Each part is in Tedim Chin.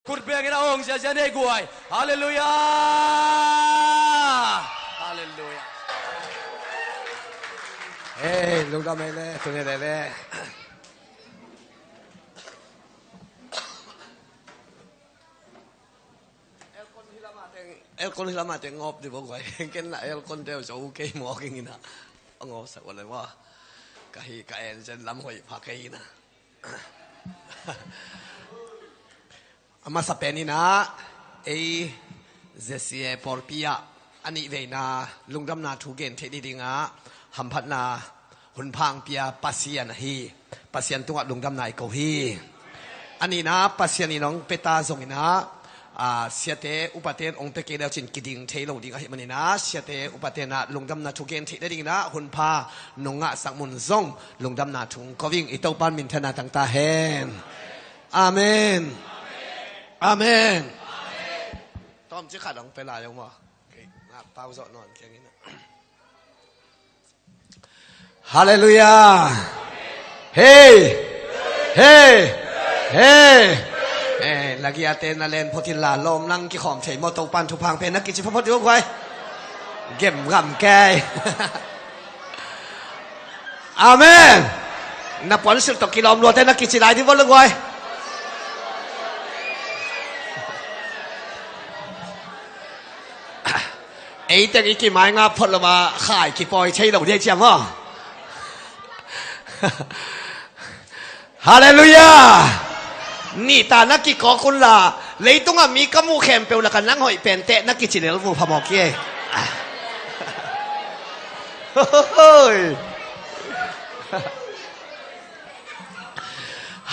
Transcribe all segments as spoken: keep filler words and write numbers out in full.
Khut bengin a hong ziazia nei guai. Halleluia. Halleluia. Hei, lungdam ei le, tuni le le. Aircon hi lamah teng, aircon hi lamah teng ngawp di bo guai. Ken la aircon deuh zo kei mawk ing ina. A ngawp sak wale wa. Ka hi ka en zen lam hoih pha kei ina. A masa pen ina ei Z C A pawlpi ah a nih veina lungdamna thu gen theih dih dingah hamphatna hun phang pia Pasian ahi. Pasian tungah lungdamna i ko hi. A nihna Pasian in hong pia ta zong ina, a, siate upate in hong pia kei leu cin kiding thei lo ding ahih manina siate upate na lungdamna thu gen theih dih dingina hun pha nong ngahsak mun zong lungdamna thu hong ko ing. I Topan minthanna tang ta hen. Amen. Amen. Tawm ci khat hong pia lai hong maw. Kei ngak pau zawh nawn kiang ina. Halleluia. Hei. Hei. Hei. Hei, lagi ate na len phot in la lawm lang kikhawm thei maw Topan thuphang pen na kici phot phot dih guai. Gem ngam kei. Amen. Na puan silh tawh kilawm luate na kici lai dih vawh le guai. Ei teng i kimai nga phot lo ma khai kipawi thei lo dih ciam aw. Halleluia. Nihta na kikawk unla leitungah mi ka muh khempeuh lakah nang hoih penteh na kici lel vupha mawk hi ei.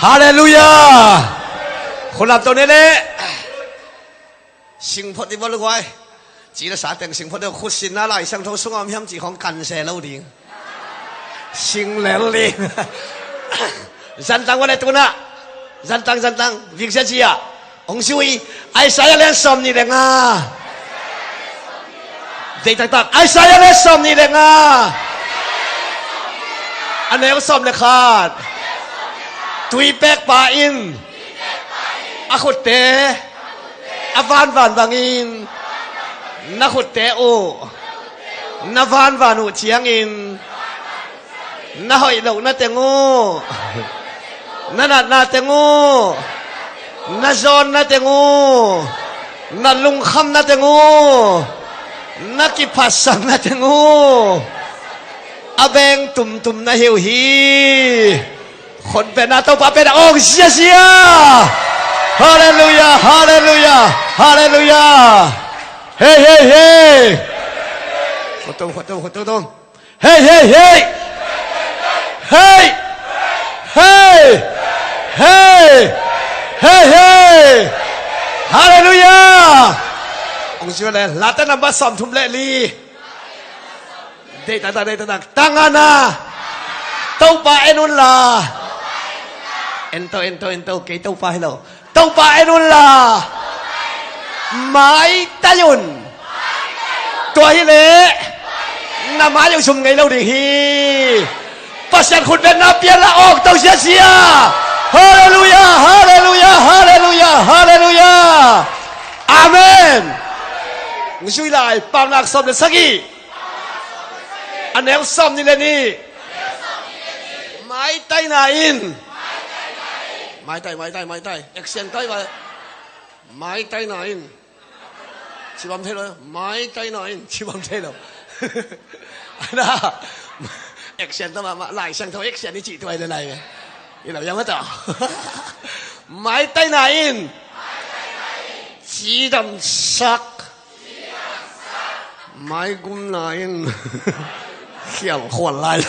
Halleluia. Khulap to ne le. Sing phot dih vawh le guai. Ci le sa teng sing phot dih khutsinna Lai Siangtho sungah om hiam ci khong kan se lo ding. Sing lel ding. Zantang vawh le tunah. Zantang, zantang. Vik zia ci ah. Hong zui. Isaiah le sawm nih le nga. Dei taktak. Isaiah le sawm nih le nga. A neu sawm le khat. Tuipekpa in a khutte a vanvan bangin na khutte uh na vanvan uh ciangin na hoih lohna teng uh, na natna teng uh, na zawnna teng uh, na lungkhamna teng uh, na kiphatsakna teng uh a beng tumtum na hi uh hi. Khon pen a Topa pen a awng ziazia. Halleluia, halleluia, halleluia. Hei, hei, hei. Khotom, khotom, khotom, khotom. Hei, hei, hei. Hei. Hei. Hei, hei. Halleluia. Awng zia le late nambat sawm thum le li. Dei taktak, dei taktak. Tangana. Topa en unla. Ento, ento, ento. Kei Topa hi lo. Topa en unla. Maitai un. Tua hileh na mai uh zum ngei lo ding hi. Pasian khut betna pian la awk to ziazia. Halleluia, halleluia, halleluia, halleluia. Amen. Hong zui lai, Paunak sawm le sagih. A neu sawm nih le nih. Maitaina in. Maitai, maitai, maitai. Action tai vai. Maitaina in. Cibam thei lo. Maitaina in. Cibam thei lo. Ana. Action ta mahmah. Lai Siangtho action i cih tuai le lai ve. I lo yang mata. Maitaina in. Cidamsak. Maigumna in khialkhual lai.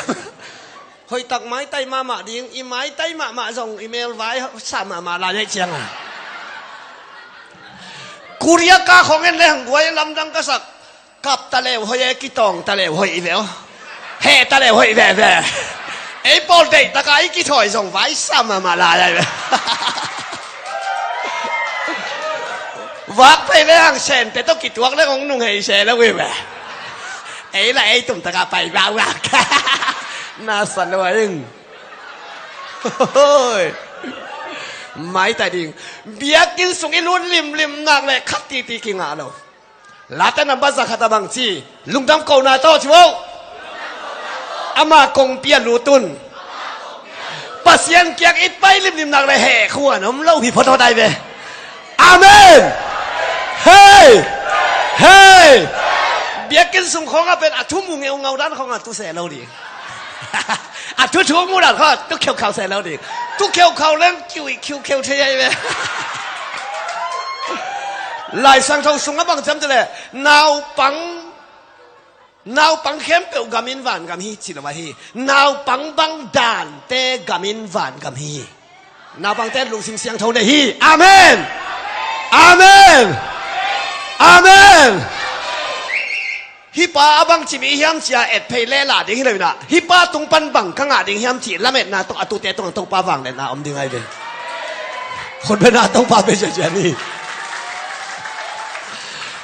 Hoihtak maitai mahmah ding, i maitai mahmah zong i melvai sa mahmah lai cianga. Korea ka khong en le hang guai lamdang ka sak. Kap taleu hoih e, kitawng taleu hoih i ve aw. Heh taleu hoih veve. Ei pawl deihtaka i kithawi zong vai sa mahmah lai ai ve. Vak phei le hang sente tawh kituak le hong nung hei se lo i ve. Ei la ei tumtaka pai vak vak. Na san lo a ing. Hoi. Maitai ding. Biakinn sung i lut limlim nak le khat titi kingah lo. Late nambat za khat a bang ci, lungdam kohna tawh ci vo. Ama kongpi a lut un. Pasian kiang i pai limlim nak le heh khuan om lo hi phot hot ai ve. Amen. Hei. Hei. Biakinn sung khawngah pen a thu mu ngeungau dan khawngah tu se lo ding. A thu thu mu dan khawngah tu kheukhau se lo ding. Tu kheukhau leng kiu i khiu kheu thei ai ve. Lai Siangtho sungah bang ciam te le, naupang, naupang khempeuh gam in vangam hi ci lo ahi. Naupang bang dante gam in vangam hi. Naupangte lungsim siangtho nei hi. Amen. Amen. Amen. Hih pa a bangci mi hiam ci-a et phei lela ding hi lo inah, hih pa tung pan bang ka ngah ding hiam cih lametna tawh a tute tungah Topa vangliatna om ding ahi ve. Khut bena Topa bia ciacia ni.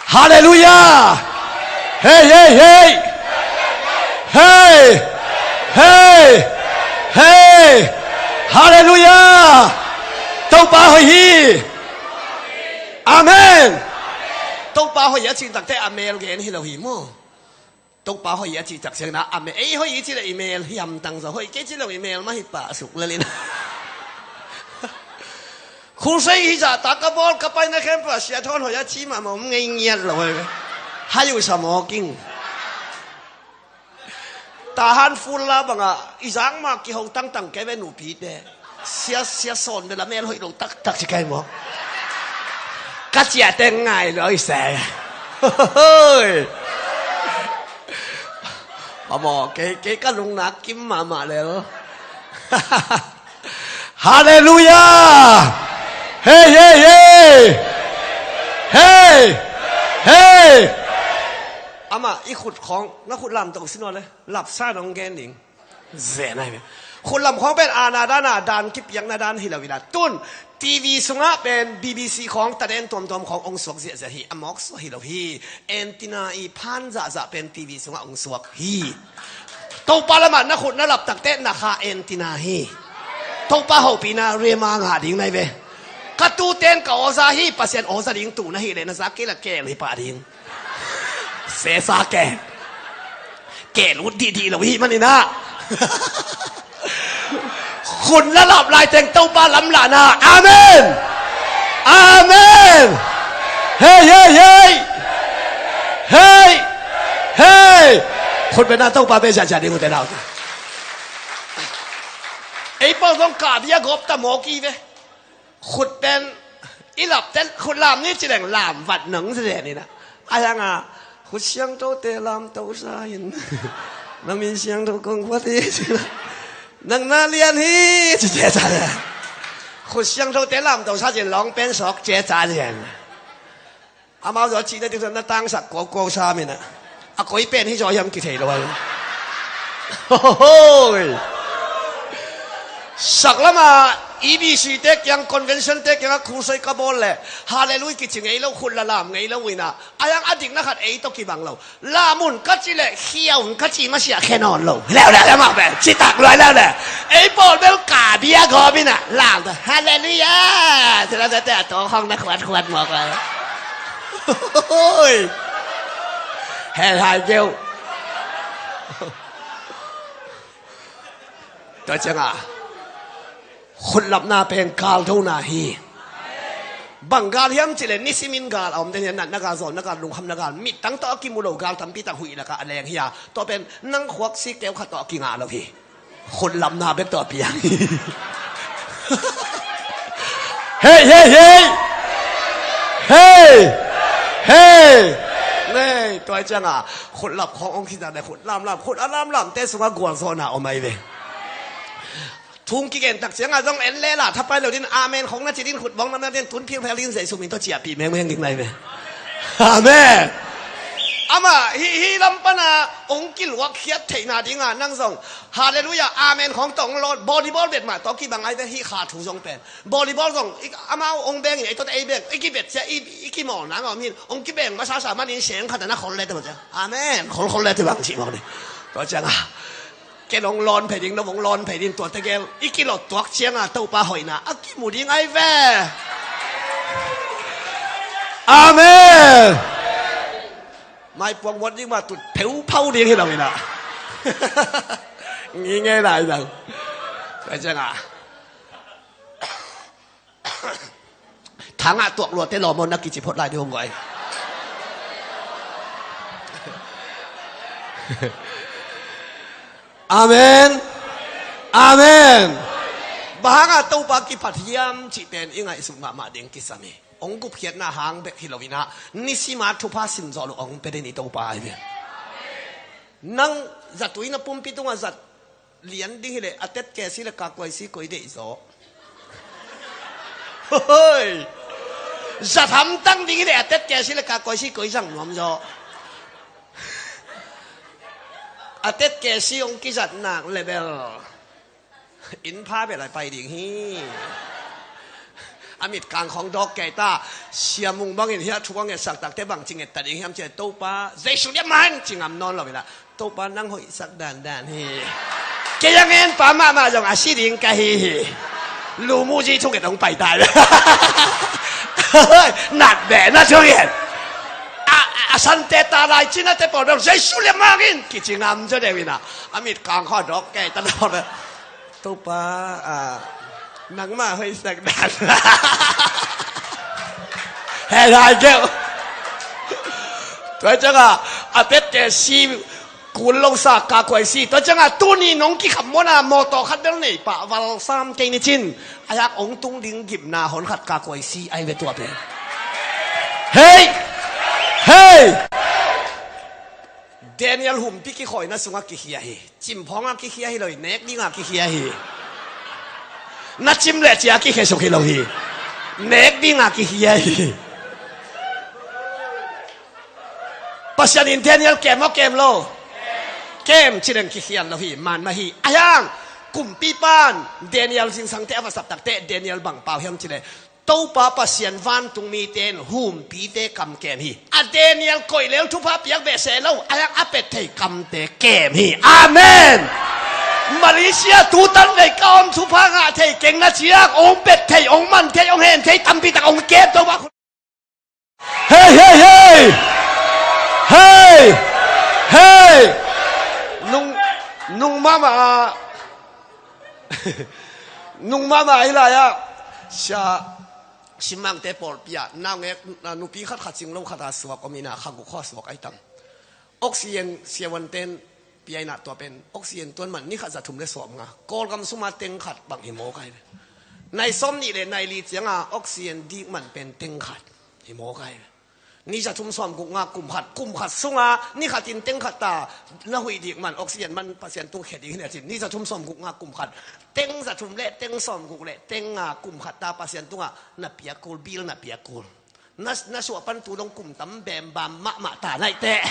Halleluiah. Hei, hei, hei. Hei. Hei. Hei. Halleluiah. Topa hoih hi. Amen. Topa hoih a cih takte a mel gen hi lo hi maw? Topa hoih a cih tak ciangin a mel, ei hoih i cih le i mel hi hamtang zaw, hoih kei cih lo i mel mah hi pah suk lel in. Khusei hi zahtak ka bawl ka paina khempeuh a sia thawn hoih a cih mahmah om ngei ngiat lo hi. Hai uh sa mawk ing. Tahan full la bangah i zak mah kiho tangtang kei ve nupite. Sia, sia sawn bel a mel hoih lo taktak ci kei maw? Ka ciah teng ngai lo i se. Hoi. Mamaw, kei, kei ka lungnak kim mahmah lel. Halleluiah. Hei, hei, hei. Hei. Hei. Amah i khut khawng, na khut lamto sin aw le. Lapsa nong gen ding. Zen ahi ve. Khut lam khawng pen aana dan a dan kipiakna dan hi lo inah, tun T V sungah pen B B C khawng taden tuamtuam khawng ong suak ziahziah hi. A mawk suak hi lo hi. Antenna i phan zahzah pen T V sungah ong suak hi. Topa lamah na khut na lap takte na kha antenna hi. Topa hopihna rema ngah ding na hi ve. Ka tuten ka awza hi, Pasian awza ding tu na hi le na zak kei la kel hi pah ding. Sesa ke. Ke lut dihdih lo hi maninah. Khut na lap laiteng Topa lamlahna. Amen. Amen. Hei, hei, hei. Hei. Hei. Khut bena Topa bia ciacia ding uh te nau. Ei pawl zong ka bia gawp ta mawk i ve. Khut pen i lap ten khut lam ni ci leng lam vat nang zen inah. A hianga khut siangthote lamto sa in. Na min siangtho kong phat hi ci la. Nang na lian hi ci ce ca le. Khut siangthote lamto sa cin lawng pen sawk ce ca lian. Amau zaw cihna ding na tangsak kuaukuau sa minah. A koi pen hi zaw hiam kithei lo ai. Hohoy. Saklama E B C te kiang, convention te kiang a khusoi ka bawl le. Halleluiah kici ngei lo, khut la lam ngei lo inah. A hiang a dikna khat ei tawh kibang lo. Lam un ka ci le, khia un ka ci masiah khe nawn lo. Leuleu le mah pen, citak luai leuleu. Ei pawl bel ka bia gawp inah, lam ta, halleluiah. Sila sate a tawkhawng na khuatkhuat mawk a. Hoi. Hel hai keu. Tua cianga. Khutlapna pen kal thona hi. Bang gal hiam cih le nisimin gal a om den hi a, natna gal, zawlna gal, lungkhamna gal, mittang tawh a kimu lo gal tampi tak huih lakah a leng hi a, tua pen nang khuaksi keu khat tawh a kingah lo hi. Khutlapna bek tawh a piang hi. Hei, hei, hei. Hei. Hei. Nei, tua cianga khutlap khawng ong khita le khut lamlam, khut a lamlamte sungah gualzawhna om ahi ve. Thu kigen tak ciangah zong en lela thapai lo din, amen khong na ci din, khut bawng na mel din, tun philphel din, Jesu min tawh ciahpih mengmeng ding lai ve. Amen. Amah hih, hih lam pana ong kiluakkhiat theihna dingah nang zong halleluiah, amen khong tawh ong lawt, volleyball bet mah tawh kibang ai ve hih kha thu zong pen. Volleyball zong amau ong bengin ei tawh ei beng, i kibet cia i, i kimawl nang a om hin, ong kibeng masasa manin seng khat a na khol le te mah cia. Amen. Kholkhol le te bang cih mawk ni. Tua ciangah Ken hong lawn phei ding, no hong lawn phei ding, tua tegel i kilawh tuak cianga Topa hoihna a kimu ding ahi ve. Amen. Maipuang muat ding mah tut pheuphau ding hi lo inah. Ngi ngei lai dang. Tua cianga thangah tuak luate lawm aw na kici phot lai ding hong guai. Amen. Amen. Bang hangah Topa kiphat hiam cih pen i ngaihsut mahmah ding kisam hi. Hong gupkhiatna hang bek hi lo inah, nisima thupha simzawh lo hong pia den i Topa ahi ve. Nang zatui na pumpi tungah zat lian ding hileh a tetkesi le kakuaisi koi deih zaw? Hoi. Zat hamtang ding hileh a tetkesi le kakuaisi koi zang nuam zaw? A tetkesi hong kizat nak le bel inn pha bel a pai ding hi. A mit kang khawng dawk kei ta. Sia Mung bangin hiah thu a ngetsak takte bang ci ngetta ding hiam cih leh Topa Jesu liam man ci ngam nawn lo inah, Topa nang hoihsak dandan hi. Kei a ngen pa mahmah zong a si ding ka hi hi. Lumuzi thunget hong pai tai. Nat beh na thunget. A, a sante ta lai cinate pawl bel Jesu liam mangin kici ngam zaw deuh inah, a mit kang khaw dawk kei ta dawk. Topa, ah, nangmah hoihsak dan. He lai keuh. Tua ciangah a tetkesi kul lo sa kakuaisi. Tua ciangah tuni nong kikham mawna mawtaw khat bel nei pah valsam kei ni cin. A yak hong tung ding gimna hon khat kakuaisi ahi ve tua pen. Hei! Hei! Daniel humpi kikhawina sungah kikhia hi. Cimphawngah kikhia hi lo hi, nek dingah kikhia hi. Na cim leh cia kikhia suk hi lo hi. Nek dingah kikhia hi. Pasian in Daniel kem maw kem lo? Kem ci leng kikhian lo hi, man mah hi. A hiang kumpipan Daniel zingsangte a va sap takte Daniel bang pau hiam ci leh, Topa Pasian vantung mite in humpite kam kem hi. A Daniel koih lel thupha piak behseh lo, a hiang a pet thei kamte kem hi. Amen. Malaysia tutan vei ka om thupha ngah thei keng na ciak, ong pet thei, ong man thei, ong hen thei tampi tak ong kem Topa. Hei, hei, hei! Hei! Hei! Nung, nung mama, nung mama hi lai ah, sia, simmangte pawlpi ah naungek, nupi khat khat sing lo khat a suak om inah, kha guk khaw suak ai tam. Oxygen siavuanten piainah tua pen oxygen tuan man ni khat za thum le sawm nga. Kawlgam suma teng khat bang hi mawk ai ve. Nai sawm nih le nai li cianga oxygen dik man pen teng khat hi mawk ai ve. Ni za thum sawm guk nga kum khat, kum khat sunga ni khat in teng khat ta na huih dik man oxygen man Pasian tung khe ding hi na cin. Ni za thum sawm guk nga kum khat, teng za thum le teng sawm guk le teng nga kum khat ta Pasian tungah na piak kul, bil na piak kul. Na, na suah pan tu dong kum tam bembam mahmah ta naih teh.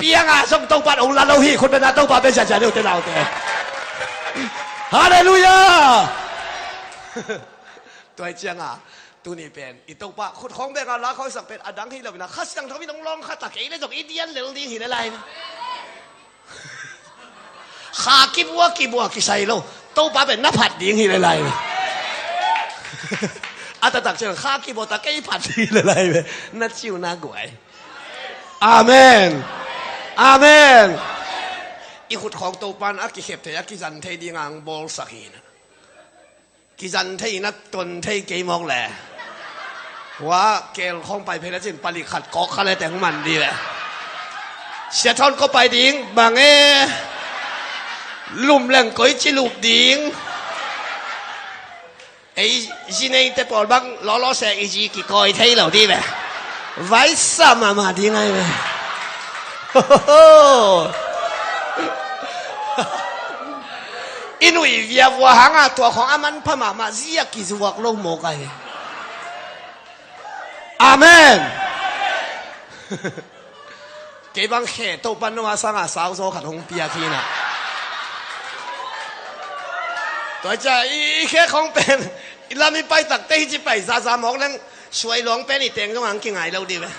Pianga zong Topan ong la lo hi, khut bena Topa bia ziazia deuh te naute. Halleluiah. Tuai cianga tuni pen i Topa khut khawng benga la khawngsak pen a dang hi lo ina, Kha Siangtho in ong lawng khat a kei le zong i dian lel ding hi le lai. Kha kibua kibua kisai lo, Topa pen na phat ding hi le lai. A taktak ciang kha kibua ta kei phat ding hi le lai ve. Na ciu na guai. Amen. Amen. I khut khawng Topan a kikhep thei a kizan thei dinga ang bawlsak hi na. Kizan thei na ton thei kei mawk le. Hua kel khawng pai phei le cin palik khat kawk kha le teng man di le. Sia Thawn ko pai ding bang e. Lum leng koi ci lup ding. Ei zi nei te pawl bang lawlaw se i zi kikawi thei lo di ve. Vaisa mahmah ding ai ve. I nuih viavua hanga tua khawng a manpha mahmah zia kizuak lo mawk ai. Amen. Kei bang khe Topan nua sanga sauzaw khat hong piak hi na. Tua cia i, i khe khawng pen i lam i pai takte hi ci pai zaza mawk leng suai luang pen i teng zong ang kingai lo di ve.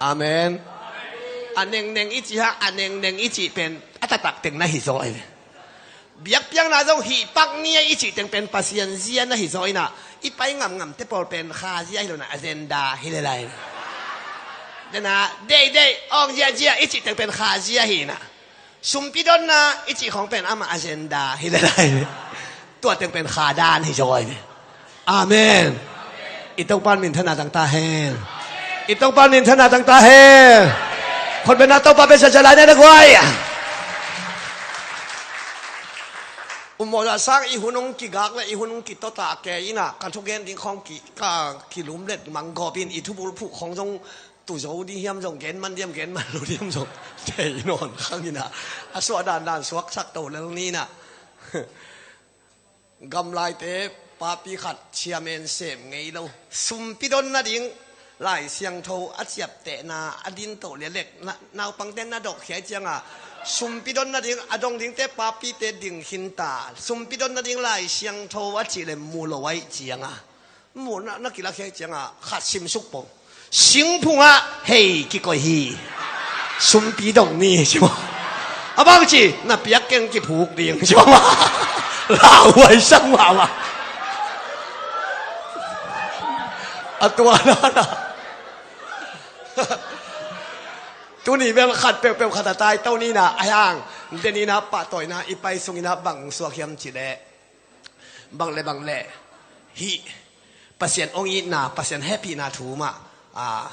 Amen. A nengneng i cih hang, a nengneng i cih pen a taktak teng na hi zaw hi ve. Biakpiakna zong hih pak ni a i cih teng pen Pasian zia na hi zaw inah, i pai ngamngamte pawl pen Kha zia hi lo inah, agenda hi le lai. Dena deih deih, awng ziahziah i cih teng pen Kha zia hi inah, sumpi donna i cih khawng pen amah agenda hi le lai. Tua teng pen Kha dan hi zaw hi ve. Amen. I Topa minthanna tang ta hen. I Topa minthanna tang ta hen. Khutbetna Topa pe sasalai na guai. Umawh zah sang i hun hong kigak le i hun hong kitota kei inah, ka thugen ding khawng ki, ka kilumlet manggawp in, i thubulphuh khawng zong tuzo ding hiam zong, gen man diam, gen man lo diam zong thei nawn khang inah, a suah dandan suaksak to lel ni inah. Gamlaite papi khat chairman sem ngei lo, sumpi don nading Lai Siangtho a ciaptehna a din to lialek, naupangte na dok hiai cianga, sumpi don nading a dong dingte papite ding khinta, sumpi don nading Lai Siangtho a cih le mu lo aih cianga, mu na, na kilak hiai cianga khat simsuk pong. Singphungah hei kikoih hi. Sumpi dong ni, ci maw. A bang ci, na piak keng kiphuk ding, ci maw. Lauhuai sang mahmah. A tua na na. Tuni bel khat peuhpeuh khat a tai to ni inah, a hiang. Deninah pahtawina i pai sunginah bang suak hiam cih leh, bang le bang le hih Pasian hong itna, Pasian hehpihna thu mah, a,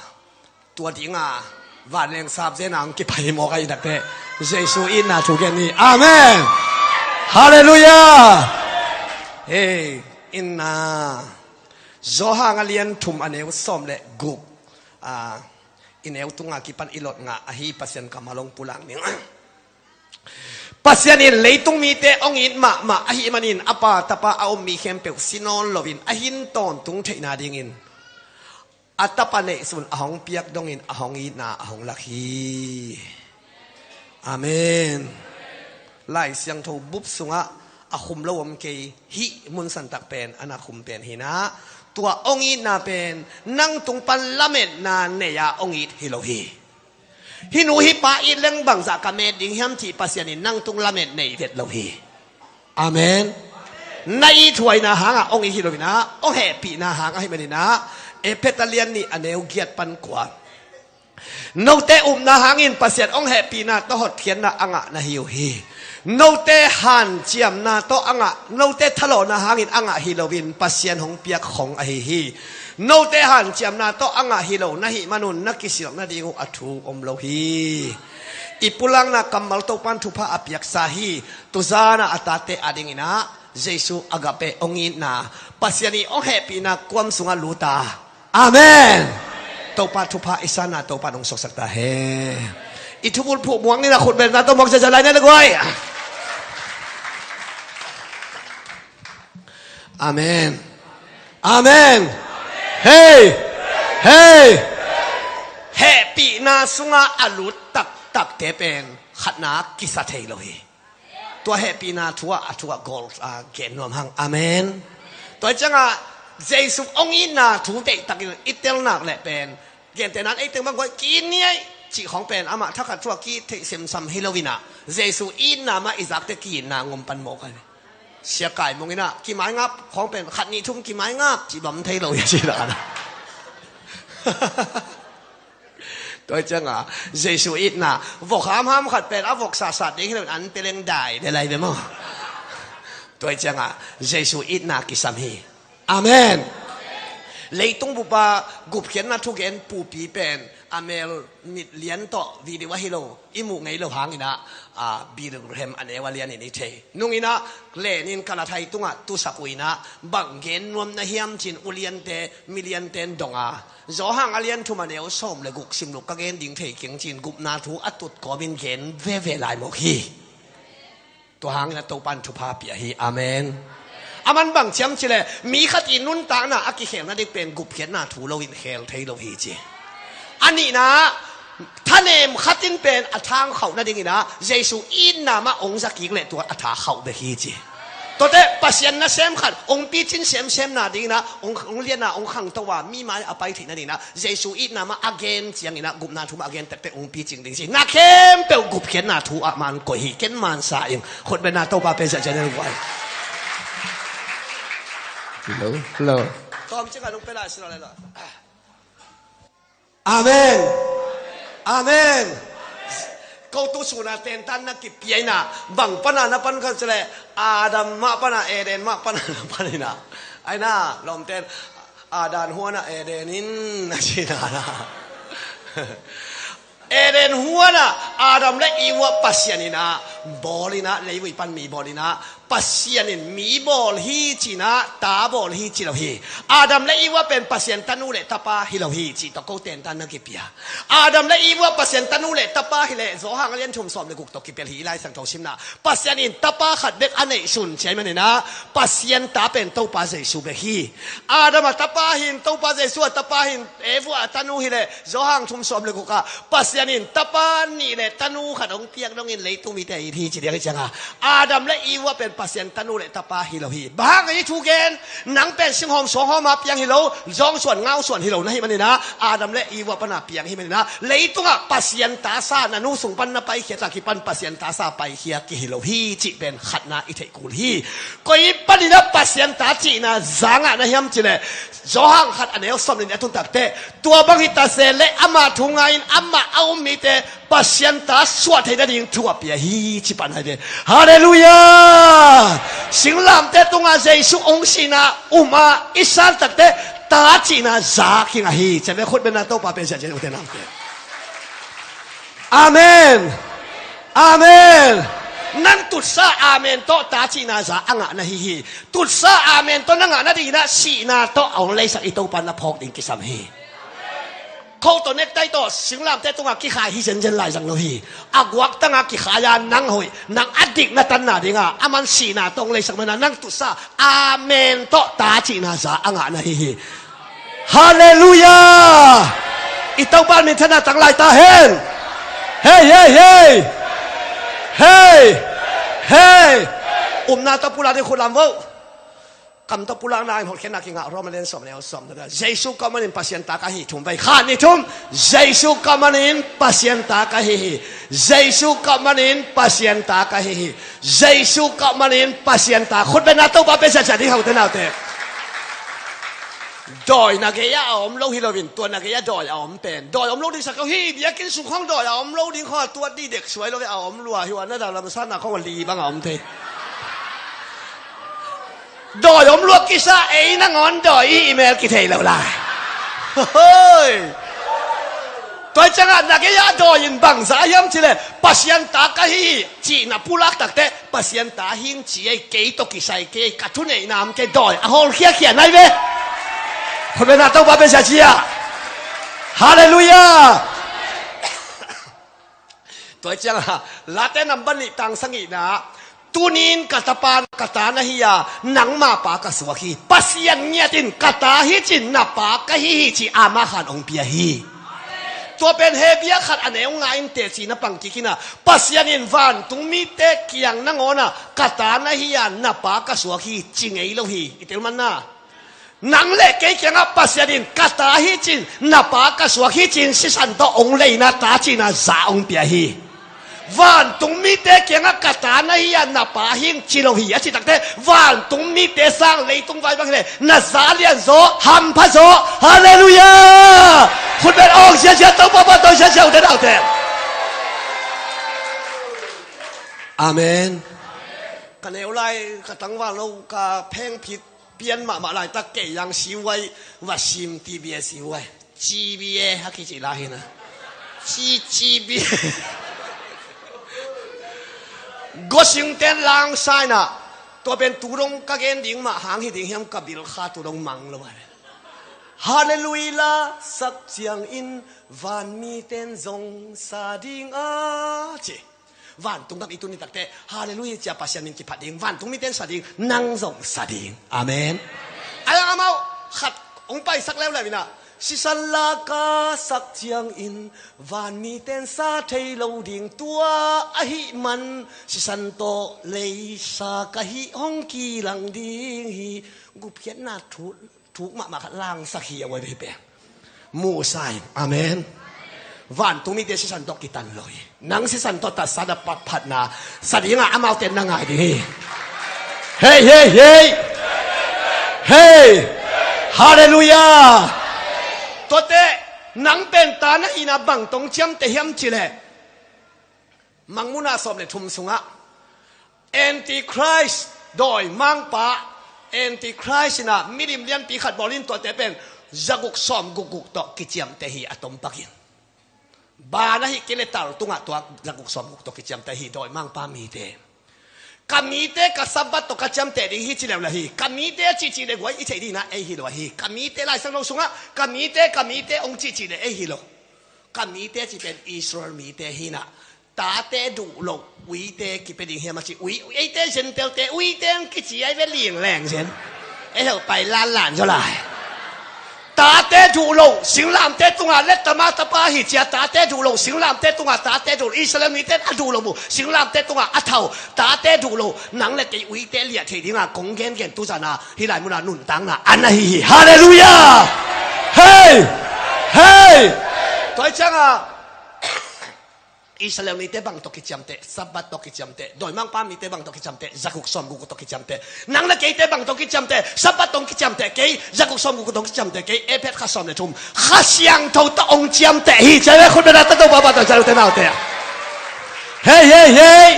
tua dinga vanleng sap zena hong kipai mawk a i takte, Jesu itna thu gen ni. Amen. Halleluiah. Hei, inna Johan a lian thum a neu sawm le guk, a, i neu tunga kipan i lot ngah ahi Pasian kammal hong pulak ning. Pasian in leitung mite hong it mahmah ahih manin a Pa, Tapa a om mi khempeuh si nawn loin a hin tawntung theihna dingin a Tapa neihsun a hong piak dongin a hong itna a hong lak hi. Amen. Lai Siangtho bup sungah a khum lo om kei, hih mun santak pen a na khum pen hi inah, tua hong itna pen nang tung pan lametna nei-a hong it hi lo hi. Hih nu hih pa it leng bangzah ka met ding hiam cih Pasian in nang tung lamet nei vet lo hi. Amen. Na ithuaina hangah hong it hi lo inah, hong hehpihna hang ahih maninah, Efesa lian nih a neu giat pan kua. Note upna hangin Pasian hong hehpihna tawh hotkhiatna a ngah na hi uh hi. Note hanciamna tawh a ngah, note thalawhna hangin a ngah hi loin Pasian hong piak khong ahi hi. Note hanciamna tawh a ngah hi lo na hih manun na kisilh nading uh a thu om lo hi. I pulakna kammal Topan thupha a piaksa hi. Tuzana a tate adinginah Jesu agape hong itna, Pasian i hong hehpihna kuam sungah luta. Amen. Topa thupha i sanna Topa nong suaksak ta hen. I thubulphuh muak ni inah khutbetna tawh muak zaza lai na le guai. Amen. Amen. Hei. Hei. Hehpihna sungah a lut taktakte pen khatna kisa thei lo hi. Tua hehpihna thu ah, a thu ah gol, a, gen nuam hang. Amen. Tua ciangah Jesu hong itna thu deihtakin i telnak leh pen, gentehna in ei teng bang guai ki-it ni ei cih khawng pen amah thakhat thu ah ki-it theih semsam hi lo inah, Jesu itna mah i zakte ki-itna ngom pan mawk a hi. Sia Kai Mung inah kimaingap khawng pen khat nih thum kimaingap cih bang thei lo hi a cih dah a na. Tua ciangah Jesu itna vok hamham khat pen a vok sahsah ding hi lo in an peleng dai le lai ve maw. Tua ciangah Jesu itna kisam hi. Amen. Leitung bupa gupkhiatna thugen pupi pen a mel mit lian tawh video ahi lo i muh ngei lo hanginah, a, Billy Graham a neu a lianin i thei. Nunginah lenin ka la thai tungah tusak uh inah bang gen nuam na hiam cin uliante miliante in dong a, Johan a lian thum a neu sawm le guk sim luk ka gen ding thei keng cin gupna thu a tut kawmin gen veve lai mawk hi. Tua hangin a Topan thupha pia hi. Amen. A man bang ciam cileh mi khat i nuntakna a kikhel nading pen gupkhiatna thu loin khel thei lo hi ci. A nihna thanem khatin pen a thang khauh nadinginah Jesu itna mah ong zakik leh tua a tha khauh bek hi ci. Tuate Pasian nasem khat hong picin semsem nadingin ah, hong, hong liatna hong khangto a, mi mai a pai theih nadingin ah, Jesu itna mah a gen ciangin ah, gupna thu mah a gen tektek hong picing ding ci. Na khempeuh gupkhiatna thu ah man koih hi, ken man sa ing. Khutbetna Topa pe ziahziah ni lo guai. Hello, hello. Tawm cing a nung pe lai si lo lai lo. Amen. Amen. Ko tu suna tentan na kipia ina, bang pana na pan kha cele, Adam mah pana, Eden mah pana na pan ina. Aina lawmten, Adam huana Eden in na cina na. Eden huana Adam le Eva Pasian ina bawl ina, leivui pan mi bawl ina, Pasian in mi bawl hi cina, ta bawl hi ci lo hi. Adam le Eva pen Pasian tanu le tapa hi lo hi ci tawh ko tentan na kipia. Adam le Eva Pasian tanu le tapa hi le, Johan a lian thum sawm le guk tawh kipel hi i Lai Siangtho simna. Pasian in tapa khat bek a neihsun ciai manina, Pasian ta pen Topa Jesu bek hi. Adam a tapa hin, Topa Jesu a tapa hin, Eva a tanu hi le, Johan thum sawm le guk ah, Pasian in tapa nih le tanu khat hong piak dongin leitung mite a it hi ci diak hi cianga, Adam le Eva pen Pasian tanu le tapa hi lo hi. Bang hang a hi thu gen, nang pen singhawm suanghawm a piang hi lo, zawngsuan ngausuan hi lo na hi manina, Adam le Eva pana piang hi manina, leitungah Pasian ta sa na nu sung pan na paikhiat a kipan Pasian ta sa paikhiat ki hi lo hi cih pen khatna i theih kul hi. Koi panina Pasian ta cihna za ngah na hiam cile, Johan khat a neu sawm nih a tun takte, tua bang hi ta se le ama thu ngai-in amah a um mite Pasian ta suah theih nading thu a pia hi ci pan hai ve. Halleluiah! Singlamte tungah Jesu hong sihna um a i san takte ta cihna za kingah hi. Ceme khut bena Topa pe ziahziah ute namte. Amen. Amen. Nang tutsa amen tawh ta cihna za a ngah na hi hi. Tutsa amen tawh na ngah nadinginah sihna tawh a hong leisak i Topa na phawk ding kisam hi. Kho tawh nektai tawh singlamte tungah kikhai hi zenzen lai zang lo hi. A guaktanga kikhai-a nang hoih, nang a dik na tanna dinga a man sihna tawh hong leisak mana nang tutsa amen tawh ta cihna za a ngah na hi hi. Halleluiah! I Topa minthanna tang lai ta hen. Hei, hei, hei. Hei. Hei. Upna tawh pulak ding khut lam vo. Kam tawh pulakna in hotkhiatna kingah Roma lian sawm neu sawm na. Jesu kah manin Pasian ta ka hi thum vei. Kha ni thum. Jesu kah manin Pasian ta ka hi hi. Jesu kah manin Pasian ta ka hi hi. Jesu kah manin Pasian ta. Khut bena Topa pe ziahziah ding haute naute. Dawi na gei-ah a om lo hi loin tua na gei-ah dawi a om pen dawi a om lo ding sak ko hi. Biakinn sung khawng dawi a om lo ding khawng a tuat dih dek suai lo ve, a om lua hi ua na dalam sana khawng a li bang a om thei. Dawi om luak kisa ei nangawn dawi i mel kithei lo lai. Hoi. Tua ciangah na gei-ah dawi in bangza hiam cile Pasian ta ka hi hi cihna pulak takte Pasian ta hing ci ei, kei tawh kisai kei, ka thuneihna om kei, dawi a hawlkhiakhia nai ve. Khut bena Topa pe ziahziah. Halleluiah. Tua ciangah Late nambat nih tang sagihna, tunin ka tapa, ka ta na hi a, nangma pa ka suak hi. Pasian ngiat in ka ta hi cin na pa ka hi hi ci ama khan hong pia hi. Tua pen Hebru khat a neu nga in teci na pang kik inah, Pasian in vantung mite kiang nangawnah ka ta na hi a, na pa ka suak hi ci ngei lo hi. I telmanna. Nang le kei kiangah Pasian in ka ta hi cin, na pa ka suak hi cin sisan tawh hong leina ta cina za hong pia hi. Vantung mite kiangah ka ta na hi a, na pa hing ci lo hi a ci takte, vantung mite sang leitung vai bang hi le na za lian zaw, hampha zaw. Halleluiah. Khut beng awk ziahziah Topa pa tawh ziahziah ute naute. Amen. Ka neu lai ka tangval lo ka phengphit pian mahmah laitak kei yang siuai va sim T B A siuai. G B A a kici lai hina. Ci G B A. Gosingten langsaina. Tua pen tu dong ka gen ding mah hang hi ding hiam ka bil kha tu dong mang lo ai. Halleluiah la sak ciangin vanmiten zong sa ding a ci. Vantung gam i tun ni takte Halleluiah cia Pasian min kiphat ding, vantung miten sa ding, nang zong sa ding. Amen. Ayang amau khat hong paisak leuleu inah Sisan laka sak ciangin vanmi ten sa thei lo ding tua ahih man, sisan tawh leisa ka hih hong kilang ding hi. Gupkhiatna thuk, thuk mahmah khat langsak hi a, uai vei pen. Musa in. Amen. Vantung mite sisan tawh kitan lo hi. Nang sisan tawh tatsa na patphatna sa dingah amaute na ngai ding hi. Hei, hei, hei. Hei. Halleluiah. Tuate, nang pen ta na hihna bang tawh hong ciamteh hiam cih leh, Mangmuhna sawm le thum sungah Antichrist, dawimangpa, Antichrist in ah milim lianpi khat bawl in, tuate pen zaguk sawm gukguk tawh kiciamteh hi a tom pakin. Ban ahih kei leh tal tungah tua zaguk sawm guk tawh kiciamteh hi, dawimangpa mite. Ka mite ka Sabbath tawh ka ciamteh ding hi ci leuleu hi. Ka mite a cihcih leh guai i theih ding in ah ei hi lo ahi. Ka mite, Laisiangtho sungah ka mite, ka mite hong cihcih leh ei hi lo. Ka mite cih pen Israel mite hi in ah, tate duh loh uite kipia ding hiam a ci. Ui, eite Gentile-te uite hong kici ai ve, ling leng zen. Ei heuh pai lanlan zaw lai. Tate duh loh singlamteh tungah, let tama tapa hi ci a, tate duh loh singlamteh tungah, tate duh loh Israel mite a duh loh uh singlamteh tungah a thau, tate duh loh nang le kei uite liah theih dingah kong gengen tu zan a hih lai munah nuntakna a na hi hi. Halleluiah. Hei. Hei. Tua hi ciangah Israel mite bang tawh kiciamteh? Sabbath tawh kiciamteh. Dawimangpa mite bang tawh kiciamteh? Zaguk sawm gukguk tawh kiciamteh. Nang le keite bang tawh kiciamteh? Sabbath tawh kiciamteh kei, zaguk sawm gukguk tawh kiciamteh kei. Efesa khat sawm le thum. Kha Siangtho tawh hong ciamteh hi. Ciai ve, khut beng a, ta to baba ta, ciai lo te naute a. Hei, hei, hei.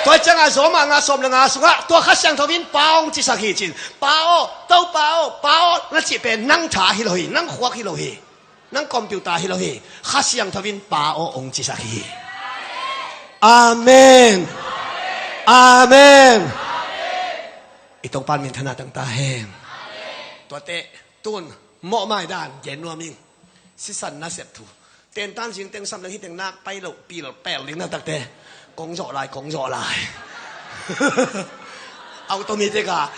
Tua ciangah Roma nga sawm le nga sungah tua Kha Siangtho in Pa aw hong cisak hi ci-in. Pa aw, Topa aw, Pa aw na cih pen nang tha hi lo hi, nang khuak hi lo hi. Nang computer hi lo hi. Kha Siangtho in Pa aw hong cisak hi. Amen. Amen. I Topa in minthanna tang ta hen. Tuate, tun mawhmai dan gen nuam ing. Sisan nasep thu. Tentan zing teng sam leng hi teng nak pai lo, pil pel ding na takte. Kong zawh lai, kong zawh lai. Automatic a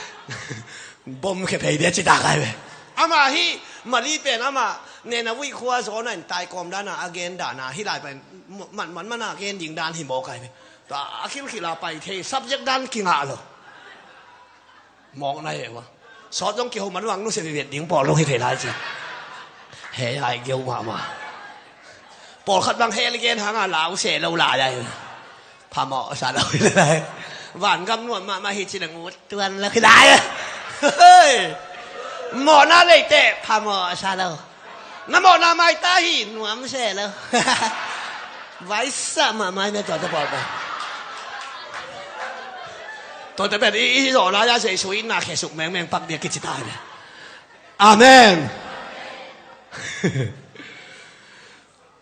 bom khe phei dia ci ta kai ve. Amah hi, Mali pen amah Nunavut khua zaw na in tai kawm dan a a gen dan a, hih lai pen man man man a gen ding dan hi mawk ai ve. Tua a khilkhil a pai thei, subject dan kingah lo. Mawkna hi ua. Sawt zong kiho man vang nusia vivet ding pawl zong hi thei lai ci. He ai geu mahmah. Pawlkhat bang hell gen hanga lau seh lo lai ai. Phamawh sa lo hi lai. Vangam nuam mahmah hi ci na ngut tuan lo hi lai. Hei. Mawhna leiteh phamawh sa lo. Na mawhna maita hi nuam seh lo. Vaisah mahmah hi meh tuate pawl pen. Tuate pen i, i zawh lai-a Jesu in na khesuk mengmeng pak dia kici ta hi meh. Amen.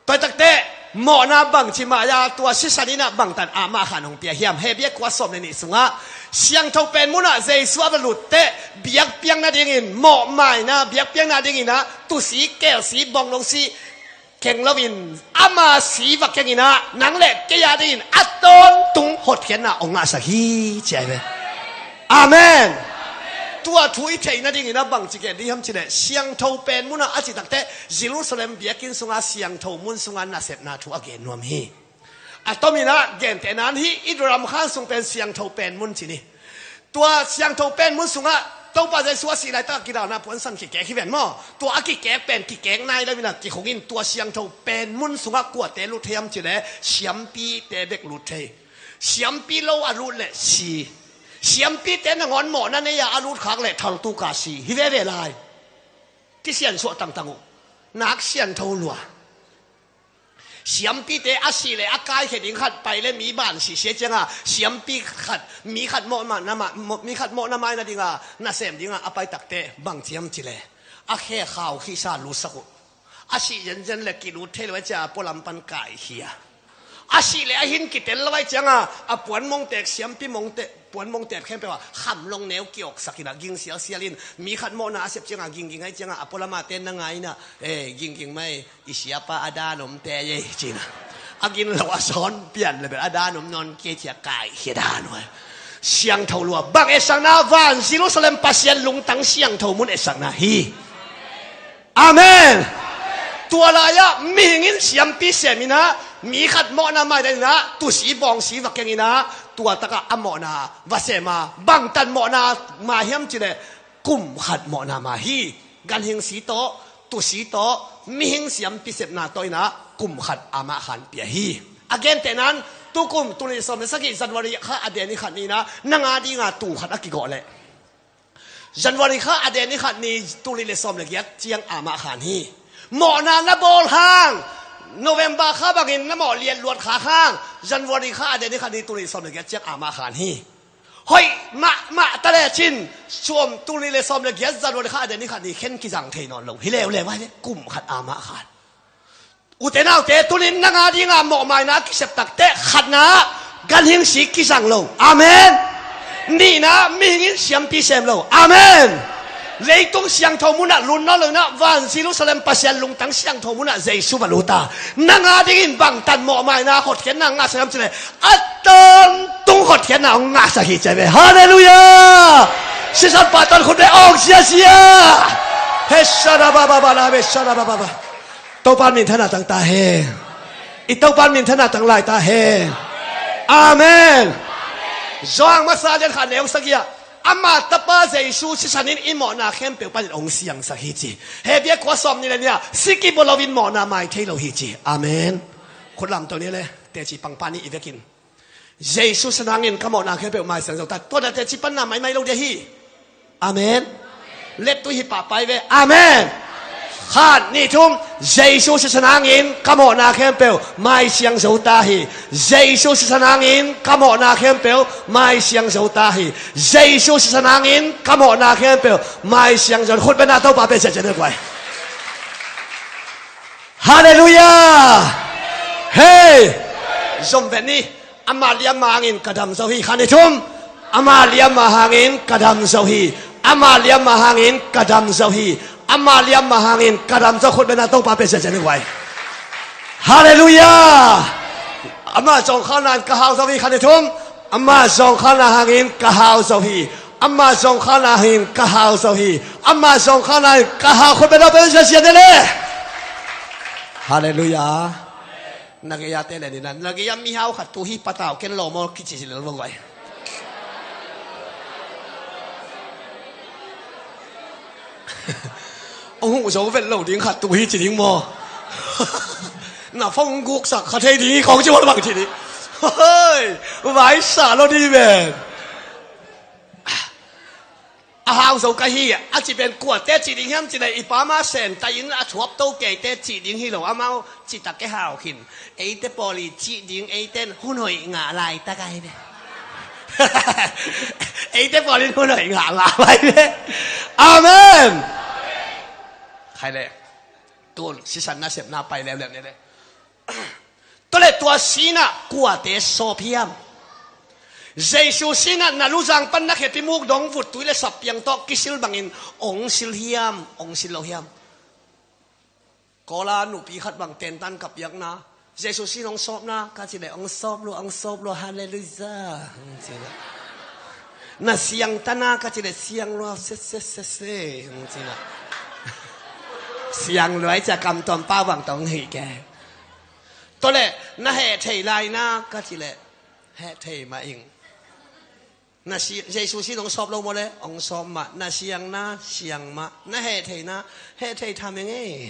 Tua takte, mawhna bangci mah a tua sisan in ah bangtan amah khan hong pia hiam? Hebru kua sawm le nih sungah, siangtho pen munah Jesu a va lutte, biakpiakna dingin, mawhmaina biakpiakna dingin ah, tusi, kelsi, bonglongsi keng loin, ama si va kengin ah, nang le kei a dingin a tawntung hotkhiatna hong ngahsak hi, ci ai ve. Amen. Tua thu i theih nadingin a bangci gen ding hiam cileh, siangtho pen munah a cih takte, Jerusalem biakinn sunga siangtho mun sunga nasepna thu a gen nuam hi. A tomin ah gentehna in hih i Ram khan sung pen siangtho pen mun ci ni. Tua siangtho pen mun sungah Topa Jesu a sih laitak a kidalna puansan kikek hi ven maw? Tua a kikek pen kikek nai lo in ah kikhungin tua siangtho pen mun sungah kuate lut thei hiam cileh, siampite bek lut thei. Siampi lo a lut leh si. Siampite nangawn mawhna nei-a a lut khak leh thaltuk a si hi veve lai. Kisiansuah tangtang uh. Nak siangtho lua. Siampite a sih leh a kaikhia ding khat pai leh mi ban sih sia cianga siampi khat, mi khat mawhna ma-, mi khat mawhna maina dinga nasem dinga a pai takte bang ci hiam cileh, a khe khau khisa lutsak uh. A sih zenzen le kilut thei lo ai cia a pualam pan kaikhia. A sih le a hin kitel lo ai cianga a puan mongtek, siampi mongtek, puan mongtek khempeuh a khamlong neu kiawksak in ah ging sialsial in, mi khat mawhna a sep cianga gingging ai cianga a pualam a ten na ngai in ah, eh, gingging mai, i siapa a dan om te ei, ci in ah. A gin lo a sawn pian le bel a dan om nawn kei cia kaikhia dan uh ai. Siangtho lua bang etsakna, van Jerusalem Pasian lungtang siangtho mun etsakna hi. Amen. Tua lai-ah mihing in siampi sem in ah, mi khat mawhna maidan in ah, tusi bawngsi va keng in ah, tua takah a mawhna va sem a, bangtan mawhna mai hiam cih leh kum khat mawhna mai hi. Ganhing si tawh, tusi tawh, mihing siampi sepna tawh in ah kum khat amah khan pia hi. A gentehna in, tukum tul nih le sawm le sagih January kha a den ni khat ni in ah, nang a dinga tuu khat a kigawh leh, January kha a den ni khat ni tul nih le sawm le giat ciang amah khan hi. Mawhna na bawl hang, November kha bangin na mawh liatluat kha hang, January kha a den ni khat ni tul nih le sawm le giat ciang amah khan hi. Hoih mahmah ta lecin, sawm, tul nih le sawm le giat January kha a den ni khat ni khen kizang thei nawn lo. Hi leuleu a hi leh kum khat amah khan. Ute naute, tunin nang a dinga mawhmaina kisep takteh, khatna, ganhing si kizang lo. Amen. Nihna, mihing in siampi sem lo. Amen. Leitung siangtho munah lut nawn lo in ah, van Jerusalem Pasian lungtang siangtho munah Jesu va lut a, nang a dingin bangtan mawhmaina hotkhiatna ngahsak hiam cih leh, a tawntung hotkhiatna hong ngahsak hi ci ve. Halleluiah. Sisan pahtawn khut beng awng siasia. He shara baba bala, he shara baba baba. Topa minthanna tang ta hen. I Topa minthanna tang lai ta hen. Amen. Johan masa lian khat neu sagih ah, ama tapa Jesu sisan in i mawhna khempeuh panin hong siangsak hi ci. Hebru kua sawm nih le nih ah, si kibawl loin mawhna mai thei lo hi ci. Amen. Khut lamto ni le, teci pangpa nih i vekin. Jesu sisan hangin ka mawhna khempeuh maisiang zo ta. Tua na teci panna maimai lo dia hi. Amen. Let tu hi pahpai ve. Amen. Khat, nih, thum. Jesu sisan hangin ka mawhna khempeuh maisiang zo ta hi. Jesu sisan hangin ka mawhna khempeuh maisiang zo ta hi. Jesu sisan hangin ka mawhna khempeuh maisiang zo. Khut beng a Topa pe sia sia ne guai. Halleluiah. Hei. Zom ven ni. Ama liamma hangin ka dam zo hi. Khat, nih, thum. Ama liamma hangin ka dam zo hi. Ama liamma hangin ka dam zo hi. Ama liamma hangin ka dam zo. Khut beng a Topa pe sia sia ne guai. Halleluiah. Ama zawngkhalna in ka hau zo hi. Khat, nih, thum. Ama zawngkhalna hangin ka hau zo hi. Ama zawngkhalna hangin ka hau zo hi. Ama zawngkhalna hangin ka hau. Khut beng a Topa pe sia sia ne le. Halleluiah. Na gei a te le ni na, na gei a mihau khat tu hi patau ken lawm aw kici lel vong vai. Hong huh zo vet lo ding khat tu hi ci ding maw? Na phone guksak kha thei ding hi khong ci maw bang ci ding. Hoi, vai sa lo ding ven. A hau zo ka hi, a ci pen kuate ci ding hiam ci leh i pa ma sen ta in a thuap to keite ci ding hi lo, amau ci tak ke hau khin. Eite pawl i ci ding, eite in hun hoih ngah lai tak a hi ve. Eite pawl in hun hoih ngah ngah lai ve. Amen. Khai le. Tun sisan nasepna pai leuleu ni le. Tua le tua sinah kuate sawp hiam? Jesu sinah na luzang pan na khepi muk dong vut tui le sap piang tawh kisil bangin ong sil hiam, ong sil lo hiam? Kawla nupi khat bang tentan ka piakna, Jesu sin ong sawpna ka ci le ong sawp lua, ong sawp lua, halleluiah. Na siang tana ka ci le siang lua, se se se se. Siang lua i cia kam tuam pau bang tong hi ke. Tua le, na heh thei lai na ka ci le, heh thei mah ing. Na si, Jesu sin ong sawp lo maw le, ong sawp mah. Na siang na, siang mah. Na heh thei na, heh thei tham ing ei.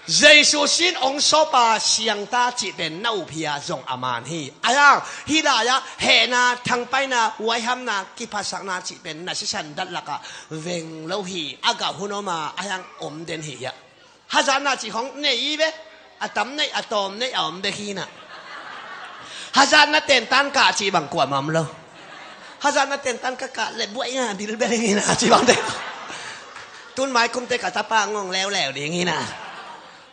Jesu sin ong sawp a siang ta cih pen na up hi a zong a man hi. A hiang, hih lai-ah hehna, thangpaihna, huaihamna, kiphatsakna cih pen na sisan dat lakah veng lo hi. A gah hun om a, a hiang om den hi hiah. Hazatna cih khong nei i ve, a tam nei, a tawm nei, a om bek hi na. Hazatna tentan kah cih bang kuamah om lo. Hazatna tentan ka kah le buai nga bil bel hi na cih bang te. Tun mai kumte ka tapa ngong leuleu ding hi na.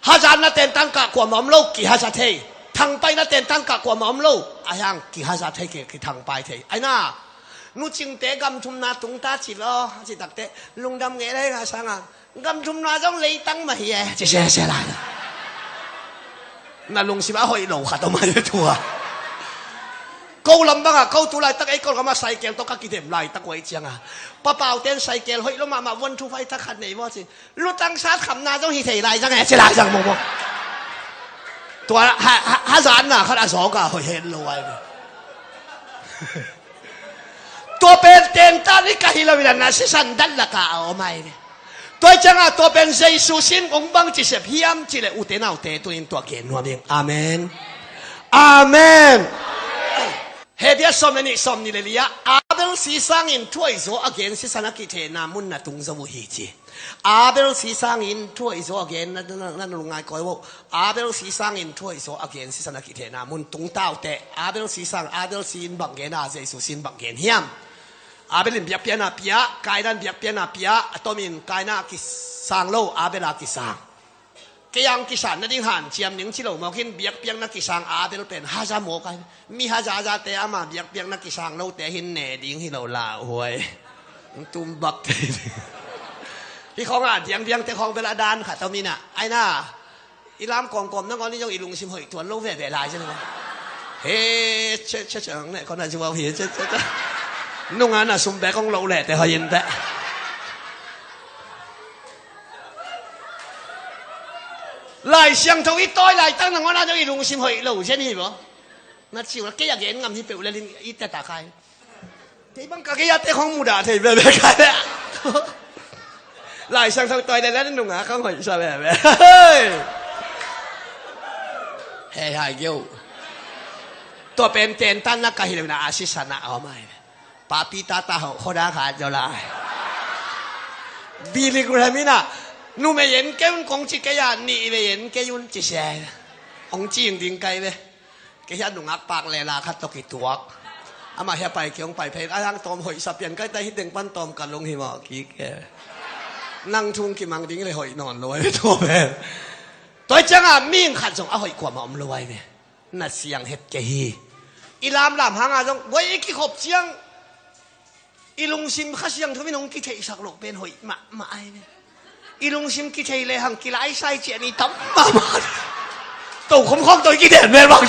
Hazatna tentan kah kuamah om lo, kihazat thei. Thangpaihna tentan kah kuamah om lo, a hiang kihazat thei, ki, kithangpai thei. Ai na, nu Cingte gam thumna tungta ci lo, a ci takte, lungdam ngei le nga sanga. Gam thumna zong leitang mah hi e, ci sese lai. Na lungsim a hoih lo khat om a hi tua. Ko lam bangah ko tu laitak ei Kawlgam ah cycle tawh ka kidem laitak uh ahih ciangah, pa Pau ten cycle hoih lo mahmah, one two five thak khat nei maw ci. Lutang sat khamna zong hi thei lai zang e, ci lai zang mawkmawk. Tua ha, ha, hazatna khat a zawk a hoih het lo ai ve. Tua pen tentan i ka hi lo in a, na sisan dat lakah a om ai ve. Tua ciangah tua pen Jesu sin hong bangci sep hiam cih leh, ute naute, tu-in tua gen nuam ing. Amen. Amen. Hebru sawm le nih, sawm nih le li-ah, Abel si sangin thuhoih zaw a gen sisan a kithehna mun na tung zo uh hi ci. Abel si sangin thuhoih zaw a gen, na, na, na, na lungngai koi uh. Abel si sangin thuhoih zaw a gen sisan a kithehna mun tung ta uh teh. Abel si sang, Abel si in bang gen a, Jesu si in bang gen hiam? Abel in biakpiakna pia, Kaina in biakpiakna pia, a tomin Kaina a kisang lo, Abel a kisang. Kei a hong kisan nading hanciam ning ci lo mawk in, biakpiakna kisang Abel pen haza mawk ai. Mi hazazate ama biakpiakna kisang lote hi in ne ding hi lo lauhuai. Hong tumbak thei ding. Hih khawngah diangdiangte khawng bel a dan khat om in ah, ai na, i lam kawmkawm nangawn in zong i lungsim hoih tuan lo veve lai ci na. He, che, che, che, ang ne kau na zuau hi, che, che, che. Nunga na sum bek hong loh leh te hoih in teh. Lai Siangtho i tawi laitak nangawn ah zong i lungsim hoih lo zen hi maw? Na ci uh la, kei a gen ngam hi peuh lel in i teta khai. Kei bang ka gei a te khong mudah thei veve khai le. Lai Siangtho tawi lel in nunga khong hoihsa veve. Hei! Hei hai geu. Tua pen tentan na ka hi lo in a, a sisan a om ai. Papi tata ho, khoda kha zo lai. Billy Graham in a, numei en kei un kong ci kei a, nih vei en kei un ci sia. Hong ci ding kai ve. Kei hiah nungak pak le la khat tawh kituak. Amah hiah pai kei hong pai phei. A hang tawm hoihsa pian kai ta hi teng pan tawm ka lung hi mawh kik e. Nang thung kimang ding le hoih nawn lo e tua pen. Tua ciangah mihing khat zong a hoih kuamah om lo ai ve. Na siang het kei hi. I lamlam hanga zong guai i kikhop ciang i lungsim Kha Siangtho in hong kitheihsak loh pen hoih mahmah ai ve. I lungsim kithei lehang kilaisai ciah ni tam mahmah. Tokhom khawng tawh i kiden mel bang.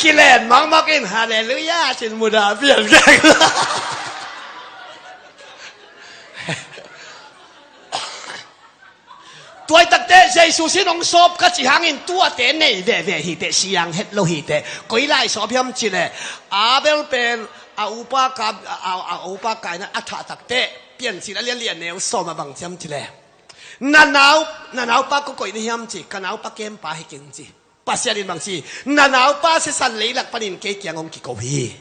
Kilen makmak in halleluiah cin mudah pian keng. Tuaitakte Jesu sin hong sawp ka cih hangin tuate nei veve hiteh, siang het lo hiteh. Koi lai sawp hiam cileh Abel pen a upa Ka, a, a, a upa Kaina a thah takteh Piancil a lianlian neu sawm a bang ciam cileh na nau, na naupa ko koih na hiam ci, ka naupa kempa hi keng ci. Pasian in bang ci, na naupa sisan leilak panin kei kiang hong kiko hi.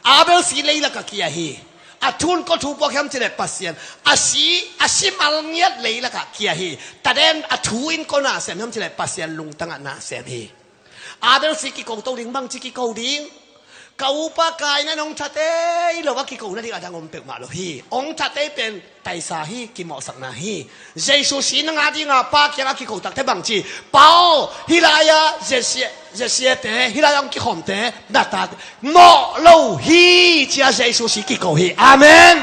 Abel si leilak a kia hi. A thun ko thu puak hiam cileh Pasian a si, a si malngiat leilak a kia hi. Taden a thu in ko nasem hiam cileh Pasian lungtang a nasem hi. Abel si kiko to ding, bang ci kiko ding. Ka upa Kaina in hong thate hi lo a kiko nading a dang om peuhmah lo hi. Hong thate pen taisa hi, kimawhsakna hi. Jesu si nang a dinga Pa kiangah kiko takte bang ci, Pa aw, hih lai-ah Jesse, Jesse te, hih lai-ah hong kikhawmte na tate mawh lo hi, cia Jesu si kiko hi. Amen.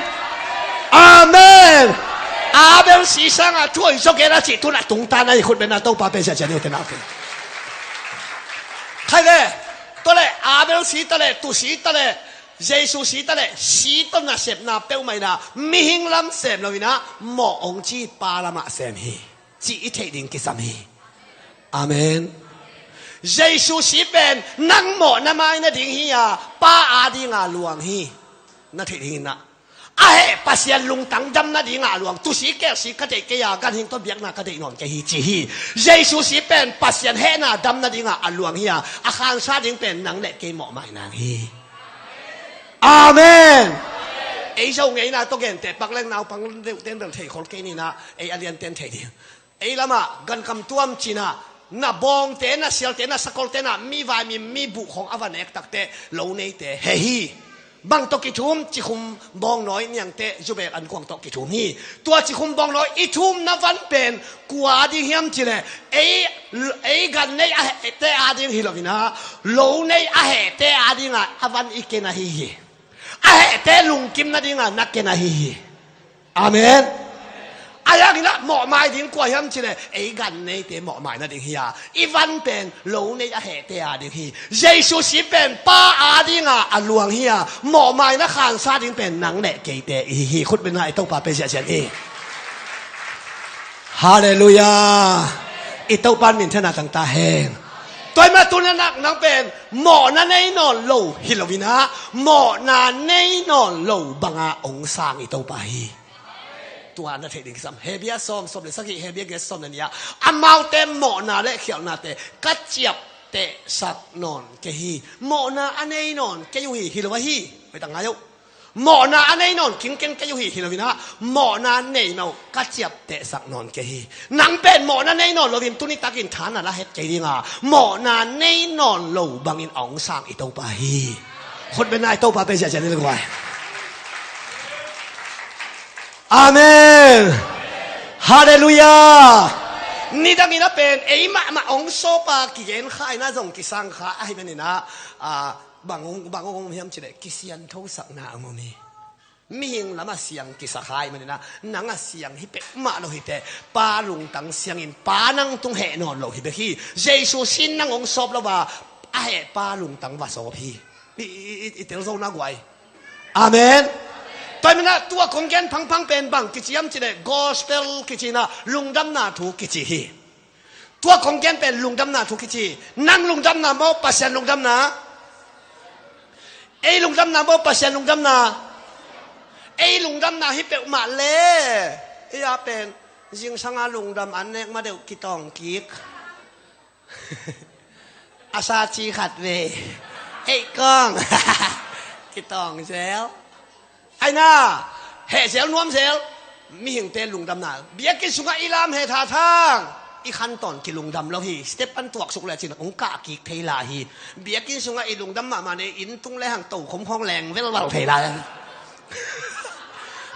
Amen. Abel si sangah thuhoih zaw gen a cih tun a tungta na hi khut bena Topa pe sia cia ni ute na ute. Khai le, tua le Abel si ta le, tu si ta le, Jesu si ta le, si tawh nasepna peuhmah in a, mihing lam sem lo in a, mawh hong ci Pa lamah sem hi, cih i theih ding kisam hi. Amen. Jesu si pen nang mawhna mai nading hi a, Pa a dinga luang hi. Na theih ding in a, a heh Pasian lungtang dam nadinga a luang. Tu si kek si ka deih kei a, ganhing tawh biakna ka deih nawn kei hi ci hi. Jesu si pen Pasian hehna dam nadinga a luang hi a, a khansa ding pen nang le kei mawh mai nang hi. Amen. Ei Zo ngeina tawh gente pak leng naupang deuhten bel theikhol kei ni in a, ei a lianten thei ding. Ei lamah gankam tuam cina na bawngte, na sialte, na sakolte na mi vaimim, mi buh khawng a va nek takte lo neite he hi. Bang tawh kithum, cikhum bawngnawi niangte zubek ankuang tawh kithum hi. Tua cikhum bawngnawi i thumna van pen kua a ding hiam cileh ei, ei gan nei a hehte a ding hi lo in a, lo nei a hehte a dinga a van i ken ahi hi. A hehte lungkim nadinga na ken ahi hi. Amen. A yang inah mawhmai ding kua hiam cileh ei gan neite mawhmai nading hi a, i van pen lo nei a hehte a ding hi. Jesu si pen Pa a dinga a luang hi a, mawhmai na khansa ding pen nang le keite i hi hi. Khutbetna i Topa pe ziahziah hi. Halleluiah. I Topa in minthanna tangta hen. Tua i mah tuni nak nang pen mawhna nei nawn lo hi lo inah, mawhna nei nawn lo banga ong sang i Topa hi. Tua na theih ding kisam. Hebru sawm, sawm le sagih, Hebru giat, sawm le nih ah, amaute mawhna le khialhnate ka ciaptehsak nawn kei hi. Mawhna a nei nawn kei uh hi, hi lo ahi. Hoih tak ngai uh. Mawhna a nei nawn kingkeng kei uh hi, hi lo inah, mawhna nei mah uh ka ciaptehsak nawn kei hi. Nang pen mawhna nei nawn loin tuni takin tha na la het kei dinga, mawhna nei nawn lo bangin a ong sang i Topa hi. Khutbetna i Topa pe ziahziah ni le guai. Amen. Halleluiah. Nidangin a pen ei mahmah ong sawpa kigen kha inah zong kisang kha ahi maninah, a, bang ong, bang ong om hiam cileh kisianthosakna ong om hi. Mihing lam a siang kisa kha ahi maninah, nang a siang hi peuhmah lo hi teh, Pa lungtang siangin Pa nang tung heh nawn lo hi bek hi. Jesu sin nang ong sawp lo a, a heh Pa lungtang va sawp hi. I, i, i, i tel zo na guai. Amen. Tua i minah tua kong gen phangphang pen bang kici hiam cileh gospel kici inah, lungdamna thu kici hi. Tua kong gen pen lungdamna thu kici. Nang lungdamna maw, Pasian lungdamna? Ei lungdamna maw, Pasian lungdamna? Ei lungdamna hi peuhmah le. Ei a pen zingsanga lungdam an nek ma deuh kitawng kik. A sa ci khat ve. Ei kong. Kitawng zel. Aina, heh zel nuam zel. Mihingte lungdamna. Biakinn sungah i lam heh tha thang. I khantawn kilungdam lo hi. Step pan tuaksuk le cin ong kah kik thei lai hi. Biakinn sungah i lungdam mahmah nei, inn tung le hang tokhom khawng leng velval thei lai.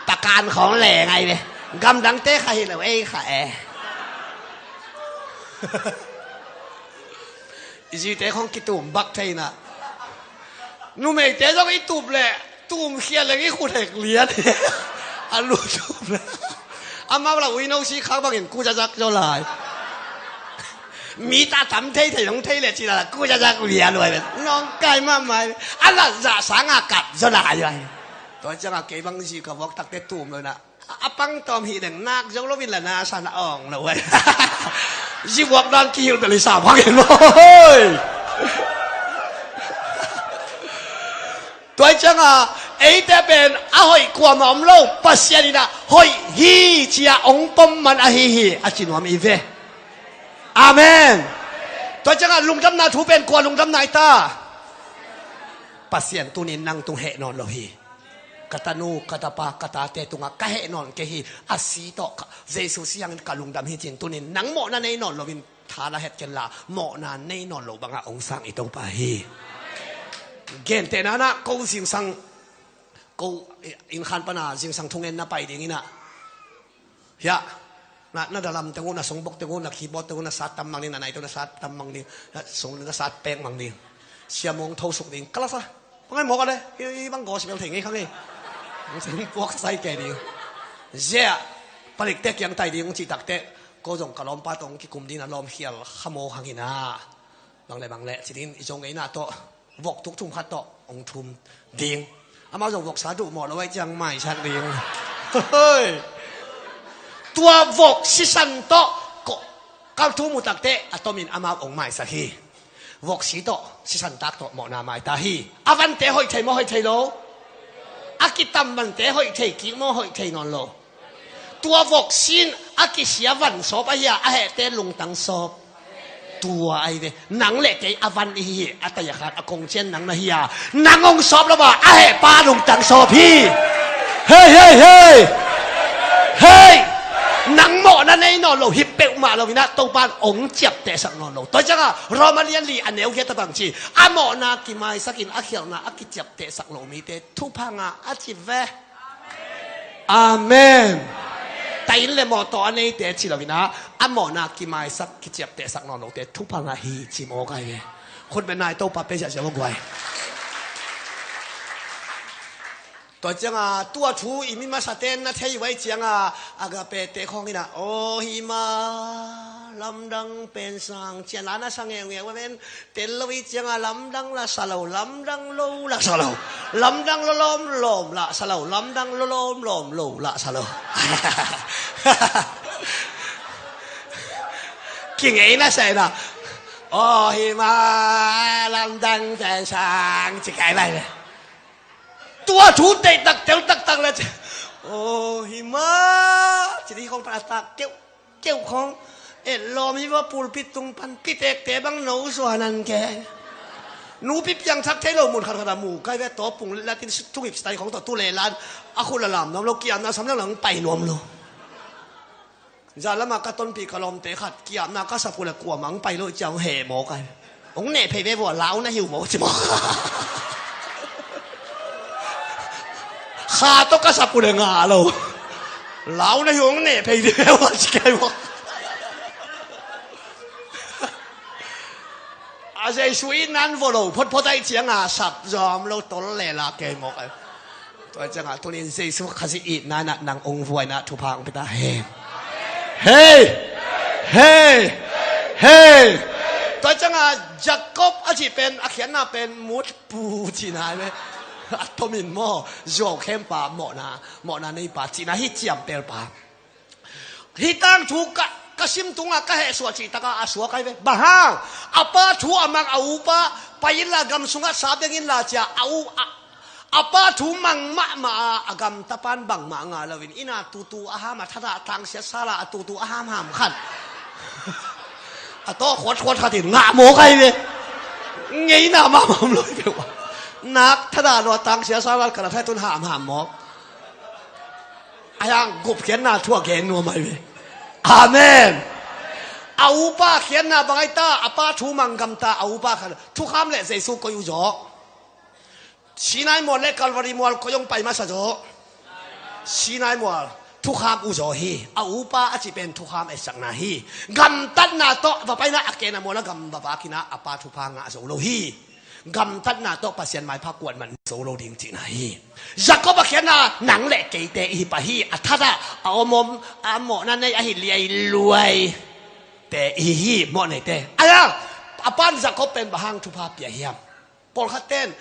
Takan khawng leng ai ve. Gamdangte kha hi lo ei kha e. I zite khawng kitum bak thei na. Numeite zong i tup leh tumkhia leng i khut hek lian. A lu tup leh amau la uino si khak bangin ku zazak zaw lai. Mi ta tam thei thei nong thei leh ci la ku zazak lian luai. Nong kai mahmah. A la zah sanga kap zaw lai luai. Tua cianga kei bang zi ka vuak takte tum lo na. A pangtawm hih leng nak zo loin la na san a awng lo ai. Zibuak dan kihilh bel i sa bangin maw? Tua i cianga eite pen a hoih kuamah om lo, Pasian in a hoih hi ci-a hong pom man ahi hi, a ci nuam i ve. Amen. Tua i cianga lungdamna thu pen kua lungdamna i ta? Pasian tunin nang tung heh nawn lo hi. Ka tanu, ka tapa, ka tate tungah ka heh nawn kei hi. A si tawh ka, Jesu si hangin ka lungdam hi cin tunin nang mawhna nei nawn loin tha la het kenla, mawhna nei nawn lo bangah hong sang i Topa hi. Gentehna inah ko zingsang, ko innkhan pana zingsang thungen na pai dingin ah hiah, na, na dalam teng uh, na songbok teng uh, na keyboard teng uh, na sat tam mang ding, na naite uh na sat tam mang ding, na song na sat pek mang ding. Siamong thosuk ding ka la sa. Pangai mawk a le, i, i bang gospel thei ngei kha ngei. Hong puak sai kei ding. Zia, palikte kiang tai ding hong cih takte, ko zong ka lawmpa tawh hong kikum ding na lawm khial kha mawk hangin ah. Bang le bang le, ci ding i zong ngeina tawh. Vok tuk thum khat tawh hong thum ding. Amau zong voksa duh mawh lo ai ciang maisak ding. Tua vok sisan tawh ko, kal thum uh takte a tomin amau hong maisak hi. Vok si tawh sisan tak tawh mawhna maita hi. A vante hoih thei maw hoih thei lo? A kitam vante hoih thei kik maw hoih thei nawn lo? Tua vok sin a kisia van sawp ahi a, a hehte lungtang sawp. Tua ahi ve. Nang le kei a van i hi hi. A tai a khat a kong cian nang na hi a, nang hong sawp lo a, a hehpa lungtang sawp hi. Hei, hei, hei. Hei. Nang mawhna nei nawn lo hi peuhmah lo inah Topan hong ciaptehsak nawn lo. Tua cianga Roma lian li a neu giat a bang ci, a mawhna kimaisakin a khialhna a kiciaptehsak lo mite thupha ngah a ci ve. Amen. Tain le mawh tawh a neite ci lo inah, a mawhna kimaisak kiciaptehsak nawn lote thupha ngah hi ci mawk ahi ve. Khutbetna i Topa pe ziahziah uh guai. Tua cianga tua thu i mi masate na thei vai cianga, Agape te khawng ina, aw hi ma, lamdang pen sang cian la na sa ngeungeu ven. Tel lo i cianga lamdang la sa lo, lamdang lo la sa lo, lamdang lo lawm lawm la sa lo, lamdang lo lawm lawm lo la sa lo. Kingei na sa ina, aw hi ma, lamdang pen sang ci kai vai ve. Tua thu tei taktel taktak le ci. Aw hi ma, ci di khawng pan a tak keuh keuh khawng. Et lawm hi va pulpit tung pan kitekte bang no suan an ke. Nupi piangthak thei lo mun khatkhat a mu kai ve, tawpung latin thungip stai khawng tawh tu le lan. A khut la lam nuam lo, kiamna sam lang lang pai nuam lo. Zan lama ka tonpih ka lawmte khat kiamna ka sap uh le kuamah hong pai lo ciang hong heh mawk ai. Hong neh phei ve vua, lau na hi uh maw ci mawk. Kha tawh ka sap uh le ngah lo. Lau na hi uh, hong neh phei ve vua ci kei mawk. A Jesu itna in vua lo photphot ai cianga sap zawm lo tol le la kei mawk ai. Tua ciangah tunin Jesu Khazih itna inah nang ong vuaina thupha ong pia ta hen. Hei! Hei! Hei! Tua ciangah Jacob a cih pen a khiatna pen mutpu cihna hi ve. A tomin maw, zuau khempa, mawhna, mawhna neipa cihna hi, ciampelpa. Hih tangthu ka, ka sim tungah ka heh suah cih takah a suak ai ve. Bang hang? A pa thu a mang a upa, pai inla gam sungah sa beng inla cia a u, a, a pa thu mang mahmah a, a gamtapan bangmah ngah loin ina tutu a ham a, thadah tangsia sala a tutu a hamham khat. A tawh khuatkhuat khatin ngah mawk ai ve. Ngeina mahmah om lo hi peuh a. Nak thadah lua tangsia sala khat a thaitun hamham mawk. A yang gupkhiatna thu a gen nuam ai ve. Amen. A upa khiatna bang ai ta, a pa thu mang gamta, a upa khat thukham le Jesu koi uh zaw. Sinai mual le Calvary mual koi hong pai masa zaw. Sinai mual thukham uh zaw hi. A upa a cih pen thukham etsakna hi. Gamtatna tawh va paina a ken a mual a gam va vak ina a pa thupha ngah zo lo hi. Gamtatna tawh Pasian maipha kuat man zo lo ding cihna hi. Jacob a khiatna nang le keite i hi pah hi. A thatah a omom a mawhna nei ahi liailuai te i hi hi, mawhneite. Aia, a pan Jacob pen bang hang thupha pia hiam? Pawlkhat ten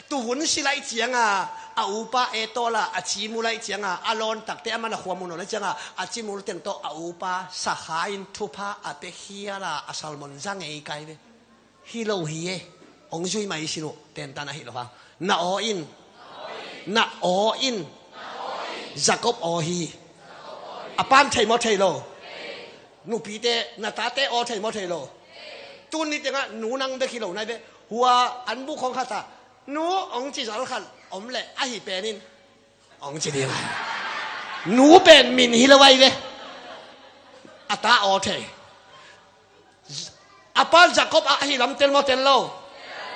tuhun si laih cianga a upa etawla a cimul laih cianga a lawn takte a man a khuamun aw laih cianga a cimul teng tawh a upa sakha in thupha a pia khiala a salmon za ngei kai ve. Hi lo hi e. Ong zui mai sin uh, tentan ahi lo hang. Na aw in, na aw in. Jacob aw hi. A pan thei maw thei lo? Nupite, na tate aw thei maw thei lo? Tun ni tengah nu nang bek hi lo nai ve. Hua an bu khong khat a, nu ong ci zal khat om leh ahi penin ong ci ding a. Nu pen min hi lo ai ve. A ta aw thei. A pa Jacob a ahi lam tel maw tel lo?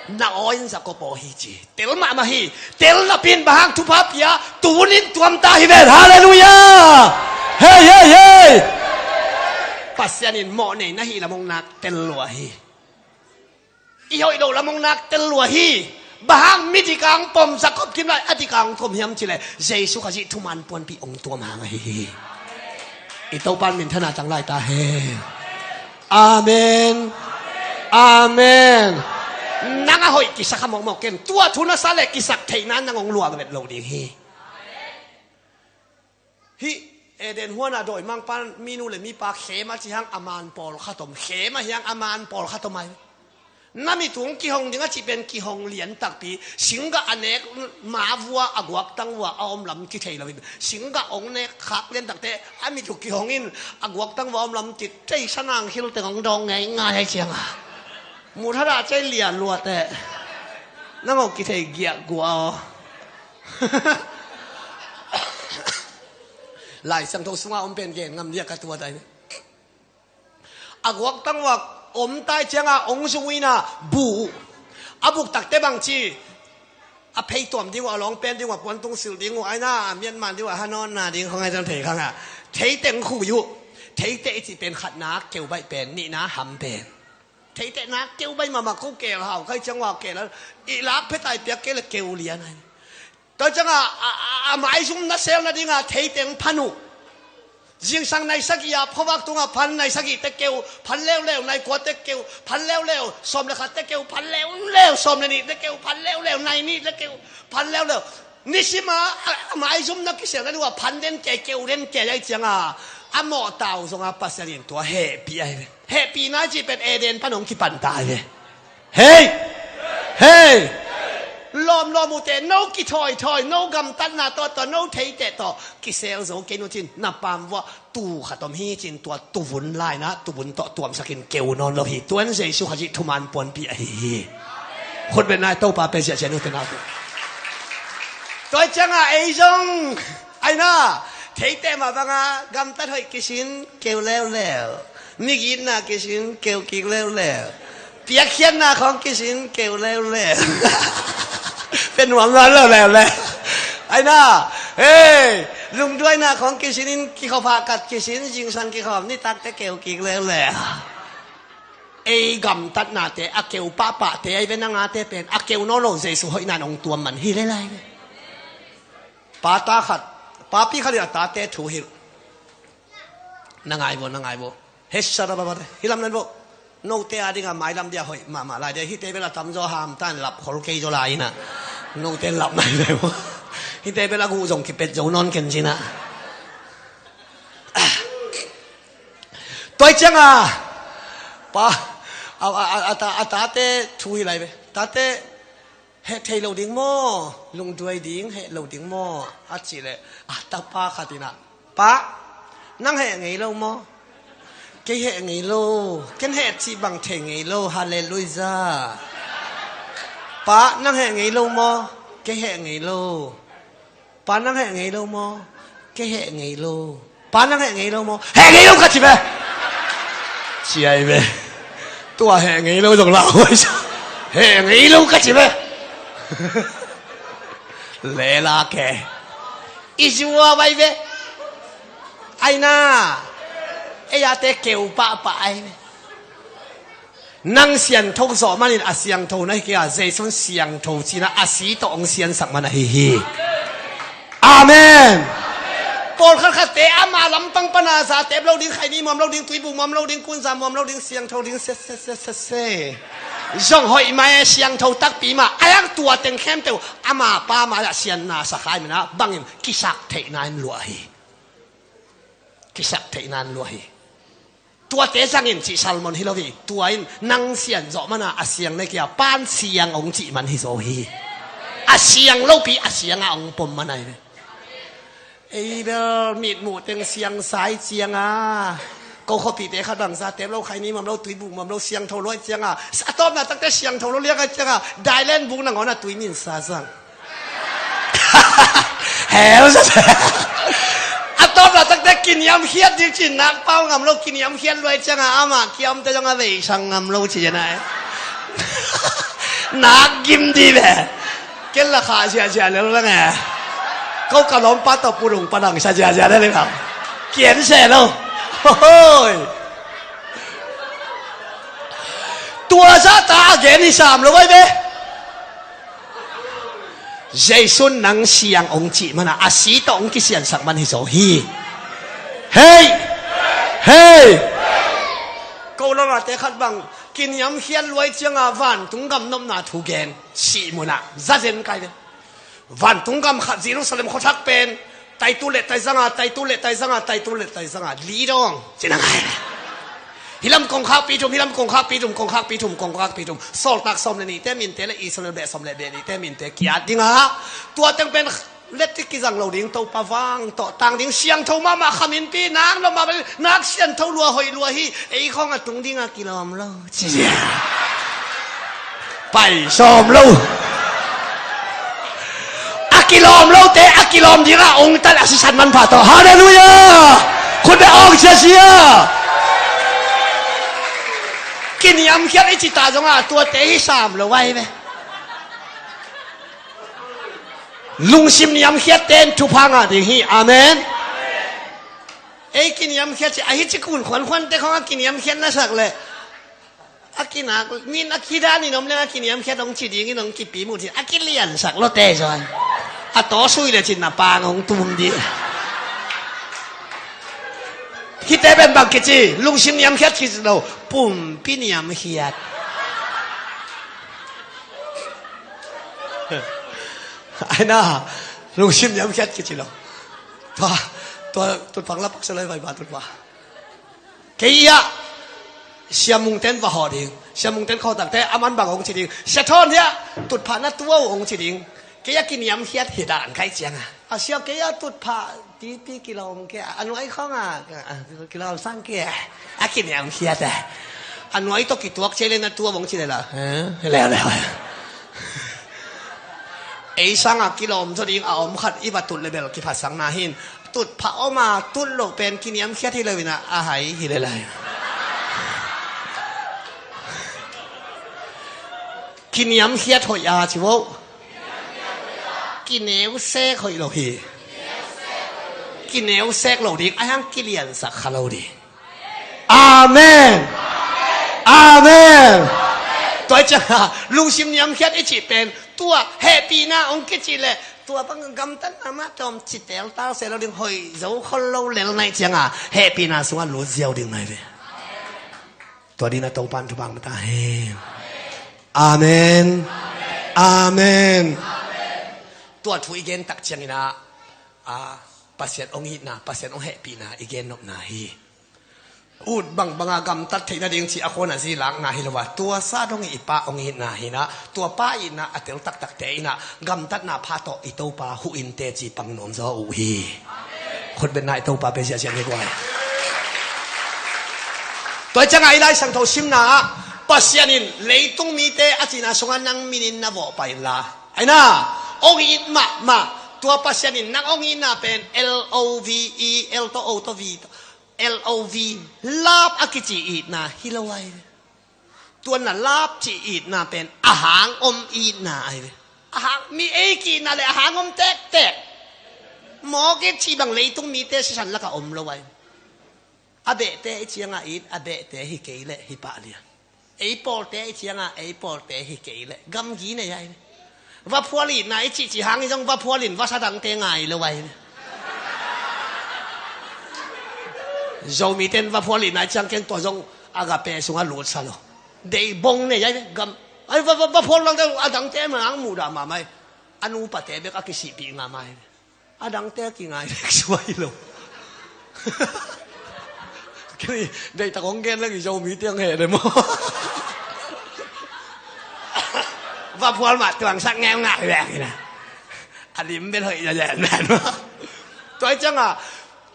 Na aw in Jacob aw hi ci. Tel mahmah hi. Tel napi in bang hang thupha pia, tunin tuamta hi ven. Halleluiah. Hei, hei, hei. Pasian in mawhnei na hi lam hong nak tel lua hi. I hoih loh lam hong nak tel lua hi. Bang hang mi dikang pom Jacob kim lai a dikang pom hiam cileh Jesu Khazih thuman puanpi ong tuam hang ahi hi. I Topan minthana tang lai ta hen. Amen. Amen. Nang a hoih kisak a mawkmawk ken. Tua thu na sa le kisak theihna nang ong luang vet lo ding hi. Hih Eden huana dawimangpan minu le mipa khem a ci hang a man pawlkhat om, khem a hiang a man pawlkhat om ai. Na mit tung kihong ding a cih pen kihong lian takpi, singgah a nek ma vua a guaktang vua a om lam kithei loin, singgah ong nek khak lian takte a mit uh kihong in a guaktang vua a om lam kithei sanang khil teng ong dawng ngei ngai ai cianga. Muthada cei lian luate. Nang ong kithei giah gua aw. Lai Siangtho sunga om pen gen ngam dia ka tuat ai. A guaktang vua om tai cianga ong zung ina bu. A buk takte bang ci. A phei tuam ding uh, a lawng pen ding uh, a puantung sil ding uh, aina a mianman ding uh, a hanawnna ding khong ai zan thei khanga. Thei teng khui uh. Theite i cih pen khatna keu baih pen, nihna ham pen. Theite na keu baih mahmah ko kel hau khai ciang ua kel a i lak phetai piak kei le keu lian ai. Tua ciangah a, a, a maizum na sel nadingah theiteng phan uh. Zingsang nai sagih ah khuavak tungah phan, nai sagih tekeu phan leuleu, nai kua tekeu phan leuleu, sawm le khat tekeu phan leuleu, sawm le nih tekeu phan leuleu, nai nih tekeu phan leuleu. Nisimah a, a maizum na kisel nadingah phan den kei, keu den kei ahih ciangah a mawhta uh zongah Pasian in tua hehpih ahi ve. Hehpihna cih pen Eden pan hong kipan ta hi ve. Hei! Hei! Lawmlawm uhte, no kithawithawi, no gamtatna tawh tawh, no theiteh tawh kisel zo kei nu cin, na pam vuah tuu khat om hi cin, tua tuvun laina tuvun tawh tuamsakin keu nawn lo hi. Tuan Jesu Khazih thuman puanpi ahi hi. Khutbetna Topa pe ziahziah nute naute. Tua ciangah ei zong aina theiteh mah banga gamtat hoih kisin keu leuleu. Migitna kisin keu kik leuleu. Piakkhiatna khawng kisin keu leuleu. Pe nuam nawn lo leuleu. Aina, hei, lungduaina khawng kisin in kikhop hahkat kisin, zingsang kikhawm nitakte keu kik leuleu. Ei gamtatnate a keu pahpahte ahi ve, na ngate pen a keu nawn lo Jesu hoihna in hong tuam man hi lel ahi ve. Pa ta khat, papi khat in a tate thu hilh. Na ngai vo, na ngai vo. Hei, sara baba te. Hih lam nan vo. Note a dingah mailam dia hoih mahmah lai dia. Hihte bel a tamzaw hamtang lap khol kei zaw lai inah. Note lap nai ve vo. Hihte bel a guh zong kipet zo nawn ken cinah. Tua ciangah pa, a, a, a, a, ta, a tate thu hilh lai ve. Tate, heh thei lo ding maw? Lungduai ding, heh lo ding maw? A cih leh a tapa khat inah, Pa, nang heh ngei lo maw? Kei heh ngei lo. Ken heh cih bang thei ngei lo. Halleluiah. Pa, nang heh ngei lo maw? Kei heh ngei lo. Pa, nang heh ngei lo maw? Kei heh ngei lo. Pa, nang heh ngei lo maw? Heh ngei lo ka ci ve. Ci ahi ve. Tua heh ngei lo zong lau vai sa. Heh ngei lo ka ci ve. Lela ke. I zua vai ve. Aina. Ei a te keu pahpah ahi ve. Nang siangtho zawh manin a siangtho na hi kei a, Jesu in siangtho cinah a si tawh hong siansak man ahi hi. Amen. Pawlkhat khatte ama lampang pana za tep lo ding, khaini muam lo ding, tuibu muam lo ding, kunza muam lo ding, siangtho ding se se se se se zong hoih mah e, siangtho takpi mah a, a tua teng khempeuh ama pa mai-ah sianna sakhai minah bangin kisaktheihna in luah hi. Kisaktheihna in luah hi. Tuate zangin cih sermon hi lo hi. Tua in nang sian zawh mana a siang na hi kei a, pan siang hong cih man hi zaw hi. A siang lopi a siangah hong pom man ahi ve. Ei bel mitmuh teng siang sa hi cianga, ko khuapihte khat bang za tep lo, khaini muam lo, tuibu muam lo, siangtho lua hi cianga, a tawpna takte siangtho lo liang hi cianga, dailen buk nangawn a tui min sa zang. Hell. A tawpna takte kiniamkhiat ding cin nak pau ngam lo, kiniamkhiat luai cianga amah kiamte zong a veisang ngam lo ci na e. Nak gim di ve. Ken la khah ziahziah lel lang e. Ko ka lawmpa tawh purung padang sa ziahziah lel lang. Kian se lo. Hoi. Tua zahta a gen hi sam lo vai ve. Jesu in nang siang hong cih mana a si tawh hong kisiansak man hi zaw hi. Hei! Hei! Ko lamate khat bang kiniamkhiat luai cianga vantung gam nopna thu gen sih munah zazen kai ve. Vantung gam khat Jerusalem khuathak pen taitu le taizanga, taitu le taizanga, taitu le taizanga, li dawng cina ngai. Hilam kongkhakpi thum, hilam kongkhakpi thum, kongkhakpi thum, kongkhakpi thum. Sawltak sawm le nihte minte le Israel beh sawm le beh nihte minte kiat dingah tua teng pen letik kizang lo ding, Topa vang tawh tang ding, siangtho mahmah khaminpi nak lo mah bel nak siangtho lua hoih lua hi. Ei khawng a tung dingah kilawm lo. Pai sawm lo. A kilawm lote a kilawm dingah ong tan a sisan manpha tawh. Halleluiah. Khut beh awng siasia. Kiniamkhiat i cita zongah tuate hi sam lo vai ve. Lungsim niamkhiatte in thupha ngah ding hi. Amen. Ei kiniamkhiat ci ahi ci kun khuankhuante khawng a kiniamkhiat na sak leh a kinak min a kidan in om leng a kiniamkhiat hong ci dingin hong kipi muh ci a kiliansak lawte zaw. A taw sui le cin na pang hong tum dih. Hihte pen bang kici, lungsim niamkhiat kici lo, pumpi niamkhiat. Ai na, lungsim niamkhiat kici lo. Tua, tua tutphah la paksa lai vai ba tutphah. Kei ah Sia Mungten va hawh ding. Sia Mungten khawtakte a man bang hong ci ding. Sia Thawn hiah tutphah na tua uh hong ci ding. Kei ah kiniamkhiat hi dan kai cianga. A sia kei ah tutphah tipi kilawm kei a nuai khawng a kilawm sang kei a kiniamkhiat a. A nuai tawh kituak cia le na tua hong ci le la. Leuleu. Ei sanga kilawm zaw ding a om khat i va tut le bel kiphatsakna hin. Tutphah om a tut loh pen kiniamkhiat hi lo in a, a hai hi le lai. Kiniamkhiat hoih a ci vo. Kineusek hoih lo hi. Kineusek lo ding a hiang kiliansak kha lo ding. Amen. Amen. Tua hi cianga lungsim niamkhiat i cih pen tua hehpihna hong kici le tua bang gamtatna mah tawm ci teltal se lo ding, hoih zo khol lo lel na hi cianga hehpihna sungah lut ziau ding na hi ve. Tua dina Topan thupha mata hen. Amen. Amen. Tua thu i gen tak ciangin ah, a, Pasian hong itna, Pasian hong hehpihna i gen nopna hi. Ut bangbanga gamtat theih nading ci a khuana zi lakna hi lo a, tua sa dong i Pa hong itna hi na, tua Pa itna a tel taktakte in ah gamtatna pha tawh i Topa huh in teci pang nuam zaw uh hi. Khutbetna i Topa pe siahsiah ni guai. Tua hi cianga i Lai Siangtho simna ah Pasian in leitung mite a cihna sungah nang min in na vawh pah inla, aina, hong it mahmah tua Pasian in nang hong itna pen L O V E, L tawh O tawh V tawh, L O V, love a kici itna hi lo ai ve. Tua na love cih itna pen a hang om itna ai ve. A hang mi ei ki-itna le a hang om tektek. Mawk it cih bang leitung mite sisan lakah om lo ai ve. A behte i cianga it, a behte hi kei leh hi pah lian. Ei pawlte i cianga ei pawlte hi kei leh gamgi nei ai ve. Vaphual itna i cihcih hang hi zong vaphual in vasa dangte ngai lo ai ve. Zomite in vaphual itna i ciang keng tua zong agape sungah lutsa lo. Dei bong nei ai ve. Gam ai va, va, vaphual dangte a dangte ma ang mudah mahmah ai. A nupate bek a kisihpih ngamai ve. A dangte a kingai vek suai lo. Kei deihtak hong gen leng i Zomi tiang heh le maw? Vaphual mah tuangsak ngeungau vek hi na. A lim bel hoih zazen ven maw? Tua hi cianga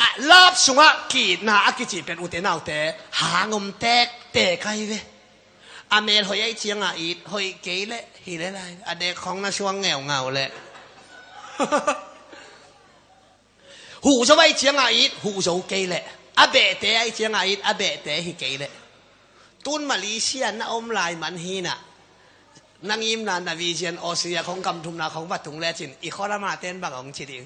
a love sungah ki-itna a kici pen ute naute hang om tektek ai ve. A mel hoih ai cianga it, hoih kei leh hi le lai. A dek khong na suang ngeungau leh. Huh zo ai cianga it, huh zo kei leh. A behte ai cianga it, a behte hi kei leh. Tun Malaysia na om lai man hi na. Na ngimna na vision Australia khong gam thumna khong va tung lecin i khualama ten bang hong ci ding.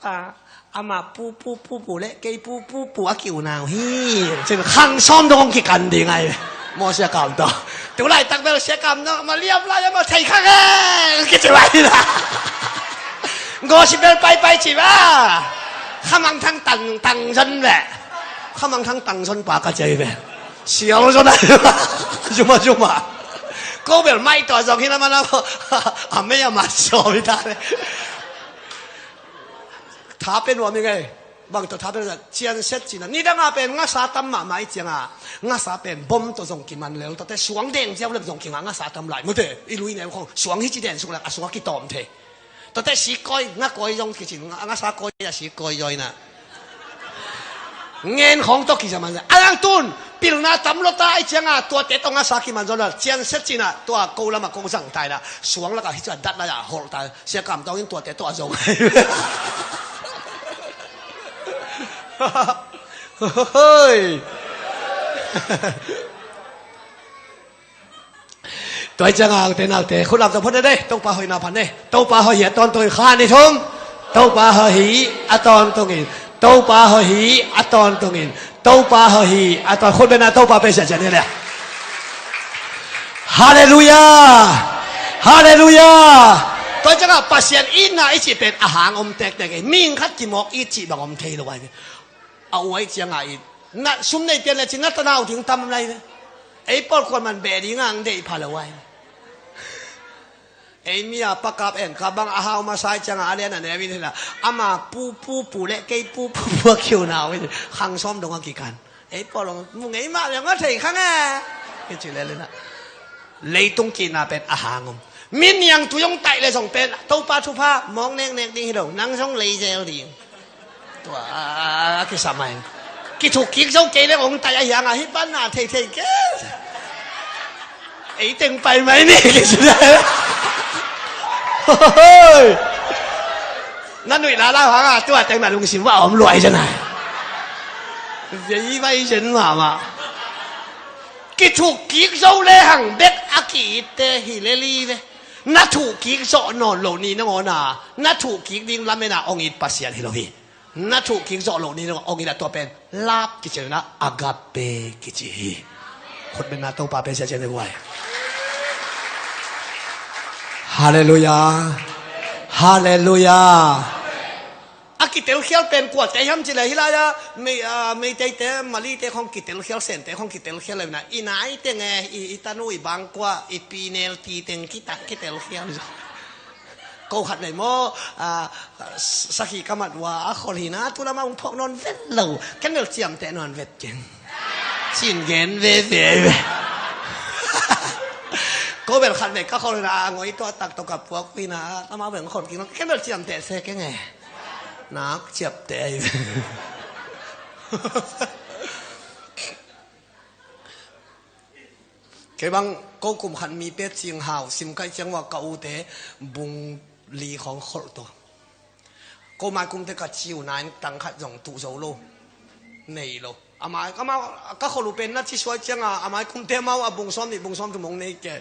A, amah pu pu pu pu le kei pu pu pu a kiunau hi. Cin khang sawm dong hong kikan ding ai. Mawsia kam tawh tu laitak bel sia kam no ma liam lai amah thei kha nge kici vai na. Gospel paipai ci va. Khamang thang tang tang zon ve. Khamang thang tang zon pa ka cei ve. Sial zon ai. Zuma zuma. Ko bel mai tawh zong hi na mana ko. A mei a mat sawm hi ta le. Tha pe nuam i ngei. Bang tawh tha pe nuam cianset cina. Nidanga pen ngasa tam mahmah i cianga ngasa pen bom tawh zong kiman lel tawte suang deng ziau lem zong kinga ngasa tam lai mute. I lui neu khong suang hi ci den sung lak a sungah kitawm thei. Tawte sik kawi nga kawi zong kicin ngasa kawi a sik kawi zaw ina. Ngen khawng tawh kiza man a lang tun pilna tam lota i cianga tuate tawh ngasa kiman zaw la cianset cina tua ko lama ko zang tai la suang laka hi cia dat la ya holh tai. Sia kam tawngin tuate tawh a zong. Hoi. Tua hi cianga ute naute khut lam tawh phot ne de. Topa hoihna phan ne. Topa hoih hi a tawntungin kha ni thum. Topa hoih hi a tawntungin. Topa hoih hi a tawntungin. Topa hoih hi a tawn khut bena Topa pe siahsiah ni le. Halleluiah. Halleluiah. Tua ciangah Pasian itna i cih pen a hang om tektek hi. Mihing khat kimawk it cih bang om thei lo ai ve. A uai ciangah it. Na sum nei pian le cin na tanau ding tam lai ve. Ei pawl kuan man beh ding ang deih pha lo ai ve. Ei mi a pakap eng ka bang a hau masa i ciangah a lian a neu in hila. Ama pu pu pu le kei pu pu pu a kiu nau in. Khang sawm dong a kikan. Ei pawlong mu ngei mah leng a thei kha nge. Kici le lena. Leitung kihna pen a hang om. Min niang tu yong taih le zong pen Topa thupha mawng neknek ding hi lo. Nang zong lei zel ding. Tua a kisam ai. Kithuk kik zo kei le ong taih a hiang a hi pan na thei thei ke. Ei teng pai mai ni kici le. Hoi. Na nuih lala hanga tua teng na lungsim va om luai zena. Vei vai zen mama. Kithuk kik zo le hang bek a ki-itte hi le li ve. Na thuk kik zawh nawn lo ni nangawna. Na thuk kik ding lamena ong it Pasian hi lo hi. Na thuk kik zawh lo ni nangawna ong it a tua pen lap kici na agape kici hi. Khutbetna Topa pe sia cian le guai. Halleluia. Halleluia. A kitelkhial pen kuate hiam ci le hi lai a Mei, a, Meiteite Malite khong kitelkhial Sente khong kitelkhial le na i naite nge i, i tanu i bangkua i pinel ti teng kita kitelkhial. Ko khat vei maw, a, sakhi ka mat ua a khol hi na tu lama ung phawk nawn vet lo. Ken bel ciamteh nawn vet keng. Cin gen veve ve. Ko bel khat vei ka khol hi na a ngoi tua tak tawh ka puak hi na ama bel khol keng nawn ken bel ciamteh se keng e. Nak ciapteh ai ve. Kei bang ko kum khat mi pet cing hau sim kai ciang ua ka ute bung li khong kholh to. Ko mai kumte ka ciu nain tang khat zong tuh zo lo. Nei lo. Amai, amau, ka kholu pen na ci suai cianga amai kumte amau a bung sawm nih bung sawm thum hong nei ke.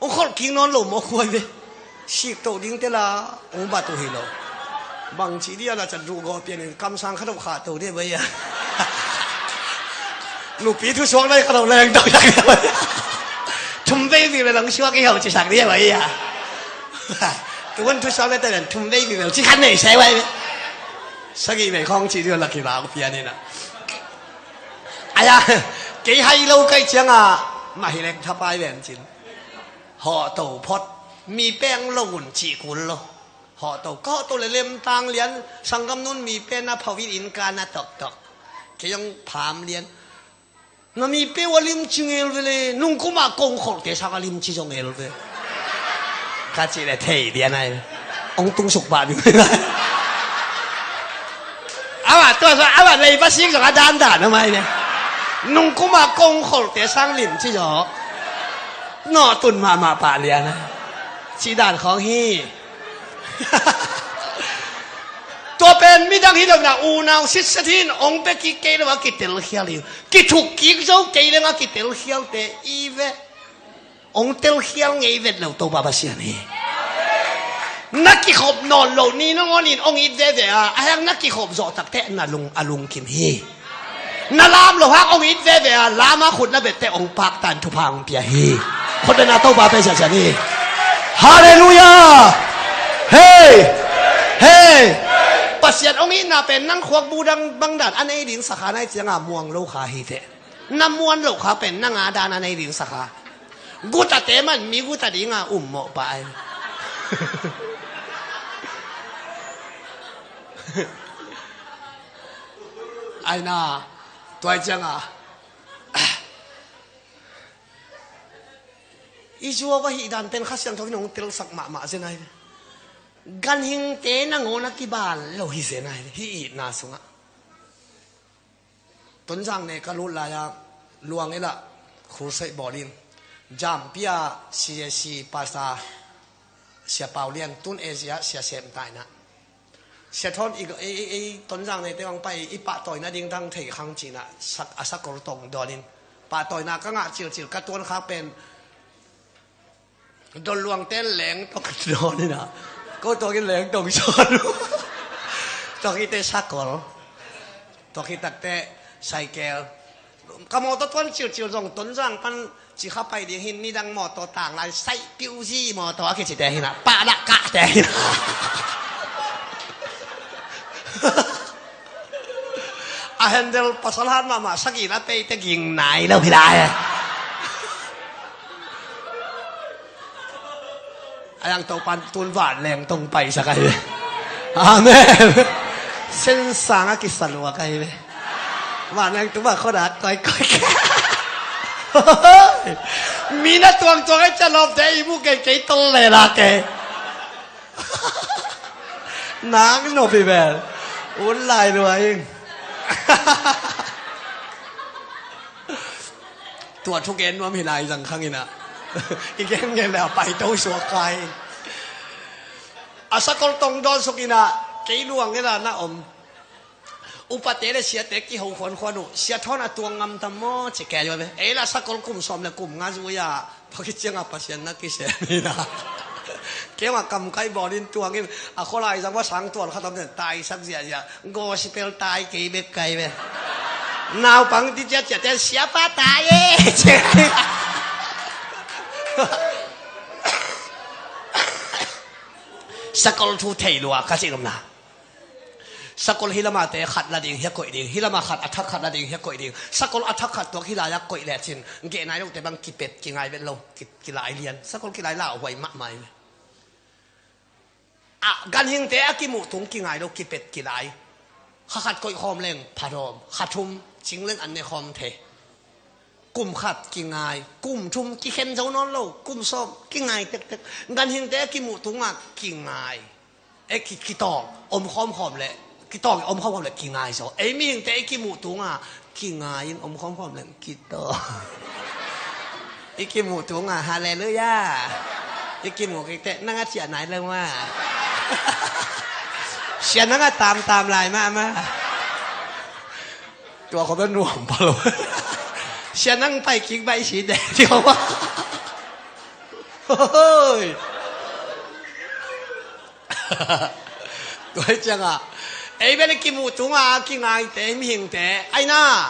Hong kholh kik nawn lo maw khuai ve. Sik toh ding te la hong bat uh hi lo. Bang ci dia la cat ruh gawh pianin kamsang khat hong khah to dia bai a. Nupi thu suak lai khat hong leng to sak dia bai a. Thum vei vei la lang suak i hau ci sak dia bai a. Tuan thu suak lai te len thum vei vei ci khat nei sai bai ve. Sagih vei khong ci dia la ki la hong pianin a. Aya, kei hai lo kai cianga mah hi leng thapai ven cin. Hawhto phot mi peng lo un cih kul lo. Hawhto ka hawhto le lemtang lian sanggam nun mi pen na phawin in ka na toktok. Kei zong pham lian. Na mi pe ua limci ngel ve le nungkuma kong kholte sanga limci zong ngel ve. Ka cih le thei lian ai. Ong tung suk pah ding. Ama tua sa ama lei pasik zong a dandan a mai ne. Nungkuma kong kholte sang limci zaw. Nawh tun mahmah pah lian a. Cih dan khawng hi. Tua pen midang hi lo na unau sitset hin ong pe kik kei lo a kitelkhial hi. Kithuk kik zo kei leng a kitelkhialte i ve. Ong telkhial ngei vet lo Topa Pasian hi. Na kikhop nawn lo ni nangawn in ong it veve a a heng na kikhop zawh takte na lung a lungkim hi. Na lam lo hang ong it veve a lam a khut na bette ong paktan thupha ong pia hi. Khotbetna Topa pe siasian hi. Halleluia. Hei. Hei. Pasian ong itna pen nang khuak budang bangdan a nei ding sakha nai cianga muang lo kha hi teh. Na muan loh kha pen na nga dan a nei ding sakha. Gutate man mi guta dinga um mawh pah ai. Aina tuai cianga i zuau a hih dan pen Kha Siangtho in hong telsak mahmah zen ai. Ganhingte nangawn a kibal lo hi zen ai hi itna sungah. Tonzang ne ka lut lai-a luang ila khursaih bawl in Jampia C A C pasta Sia Pau Lian tun Asia Sia Sem taina Sia Thawn i, i, i, i Tonzang ne te bang pai i pahtawina ding dang thei khang cina sak, a sakol tong dawn in pahtawina ka ngah cilcil ka tuan khak pen Don luangte leng tong dawn ina ko tawkin leng tong sawn uh. Tawkite sakol tawki takte saikel Ka mawtaw tuan cilcil zong Tonzang pan Cikha pai ding hin, nidang mawtaw tang lai, Saih Piuzi mawtaw a kicite hinah, pahlah kahte hinah. A handle pasal hat mahmah, sagih la peite ging nai lo hi lai. A yang Topan tun vanleng tong paisak ahi ve. Amen. Sensang a kisalua ka hi ve. Vanleng tuma khoda koikoi. Mi na tuangtuang a calawpte i mu kei kei tol lela kei. Nak nopi bel un lai lua ing. Tua thugen nuam hi lai zang khang inah. I gen gen le a paito suak khai. A sakol tong dawn suk inah kei luang ela na om. Upate le siate kiho khuankhuan uh, sia thawn a tuang ngam tam maw ci kei uh ve. Ei la sakol kum sawm le kum nga zui a pakicianga Pasian na kisem hi na. Keima kam kai bawlin tuangin a khualai zang va sang tuan khatam ten taisak ziahziah, gospel tai kei bek kai ve. Naupang ti ciatciate siapa tai e. Sakol thu thei lua ka cih lomna. Sakol hi lamate khat la ding hia koih ding, hi lama khat a thak khat la ding hia koih ding. Sakol a thak khat tuak hi lai-a koih lecin geh nai lote bang kipet kingai vet lo, ki, kilai lian. Sakol kilai lauhuai mahmah hi. A ganhingte a kimuh tung kingai lo, kipet kilai. Kha khat koih khawm leng phadawm, kha thum cing leng an ne khawm thei. Kum khat kingai, kum thum kikhen zo nawn lo, kum sawm kingai tektek. Ganhingte a kimuh tungah kingai. E ki, kitawng om khawmkhawm le, kitawng om khawmkhawm le kingai zaw. Ei mihingte i kimuh tunga kingai in om khawmkhawm le kitawng. I kimuh tunga halleluiah. I kimuh kikte nang a ciah nai lo ma. Sia nang a tamtam lai mahmah. Tua khawm nuam pha lo. Sia nang pai kik baih si deh. Hoi. Tua hi ciangah ei bel i kimuh tunga kingaite mihingte aina.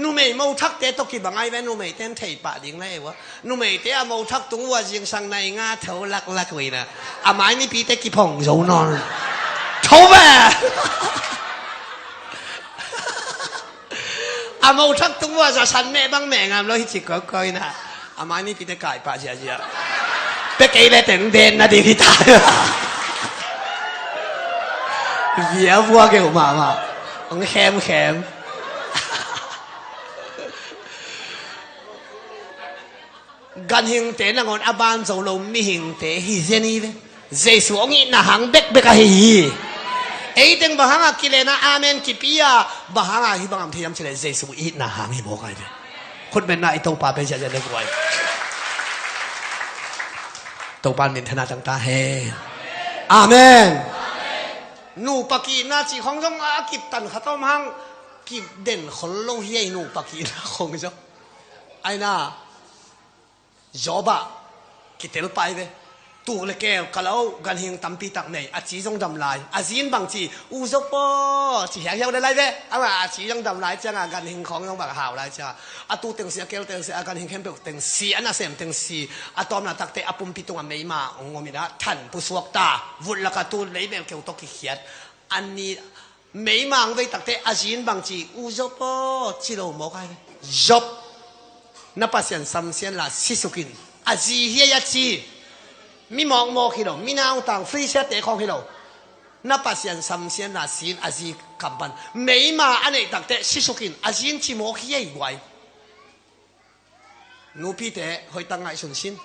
Numei mo thakte tawh kibang ai ve, numeite an thei pah ding la e ua. Numeite a mo thak tung ua zingsang nai nga tho laklak uina. A mai nipite kiphong zo nawn. Tho ve. A mo thak tung ua zasan meh bang meh ngam lo hi ci kawikawi na. A mai nipite kai pah ziazia. Pe kei le teng den na ding hi ta. Via vua keu mahmah. Ong khemkhem. Ganhingte nangawn a ban zo lo mihingte hi zen hi ve. Jesu hong itna hang bekbek ahi hi. Eiteng bang hanga kilena amen kipi a bang hanga hih bangam thei hiam cileh Jesu itna hang hi mawk ahi ve. Khutbenna i Topa pe ziahziah le guai. Topa min thana tangta he. Amen. Nupa kihna cih khong zong a kiptan khat om hang kiden khol lo hi ei nupa kihna khong zong. Aina Job ah kitel pai ve. Tuk le keu ka lo ganhing tampi tak nei, a ci zong dam lai. A zin bang ci u Job aw ci hiauhiau le lai ve. Ama a ci zong dam lai cianga ganhing khawng zong bang hau lai cianga a tu tengsi a kel tengsi a ganhing khempeuh tengsi a nasem tengsi a tawmna takte a pumpi tunga meima hong om inah than pusuak ta. Vut laka tu leibel keu tawh kikhiat. Anni meimang vei takte a zin bang ci u Job aw ci lo mawk ai ve. Job, na Pasian samsian la sisukin a zi hiai a ci. Mi mawkmawk hi lo, mi nautang free siate khawng hi lo. Na Pasian samsian la sin a zi kampan meima a neih takte sisukin a zin ci mawk hiai guai. Nupite hoitak ngaihsun sin.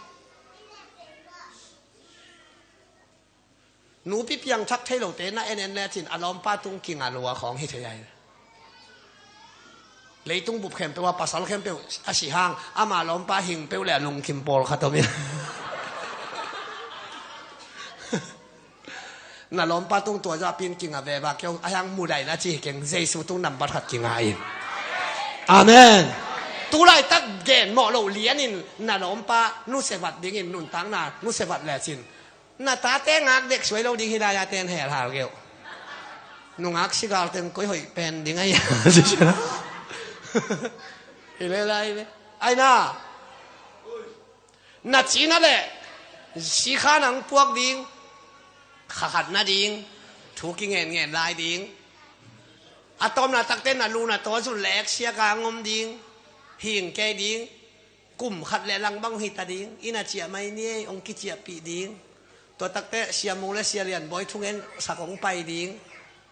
Nupi piangthak thei lote na en en lecin a lawmpa tung kinga lua khawng hi thei ai. Leitung bup khempeuh a pasal khempeuh a si hang ama lawmpa hing peuh le a lungkim pawl khat om in. Na lawmpa tung tua zahpin kinga veva keu a hiang mudai na ci hi keng Jesu tung nambat khat kinga in. Amen. Tulaitak gen mawh loh lianin na lawmpa nusevat dingin nuntakna nusevat lecin na tate ngak dek suai lo ding hi lai-a ten hel hal keu. Nungak sigal teng koi hoih pen ding ahi. Hi le lai ve. Ai na. Na cina le. Sikha nang puak ding. Khakhat na ding. Thu kingen ngen lai ding. A tawmna takte na lu na taw zun le ek siaka ngom ding. Hing kei ding. Kum khat le lang bang hita ding. Ina ciah mai ni ei, ong kiciahpih ding. Tua takte Sia Mung le Sia Lian Bawi thungen sak ong pai ding.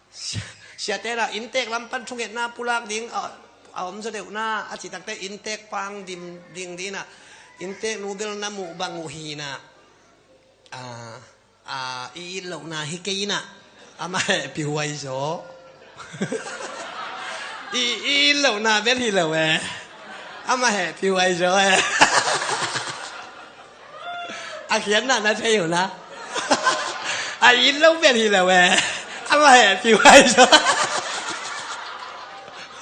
Sia, siate na inntek lam pan thungetna pulak ding, a, a om zaw deuh na, a ci takte inntek pang dim ding dina. Inntek nu bel na muh bang uh hina. A, a, i it lohna hi kei ina. Ama hehpih huai zaw. I, i it lohna bel hi lo e. Ama hehpih huai zaw e. A khiatna na thei uh na. A it lo bel hi lo e. Ama hehpih huai zaw.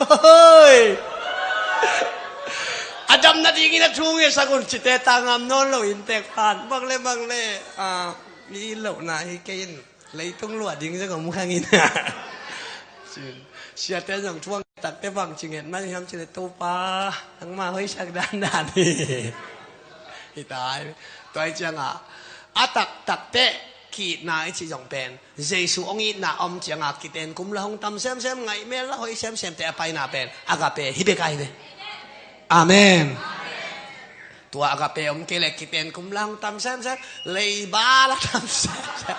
Hoi. A dam nadingin a thu ngesak un cite tangam nawn lo inntek pan. Bang le bang le. A, i it lohna hi kei in. Leitung luah ding zong om khang in. Siate zong thuang takte bang ci nget mai hiam ci le Topa, nangma hoihsak dandan hi. Hi tai. Tua hi cianga a taktakte ki-itna i ci zong pen Jesu hong itna om cianga kiten kum la hong tam semsem ngaih mel la hoih semsemte a paina pen agape hi bek ahi ve. Amen. Tua agape om kei le kiten kum la hong tam semsem, leiba la tam semsem.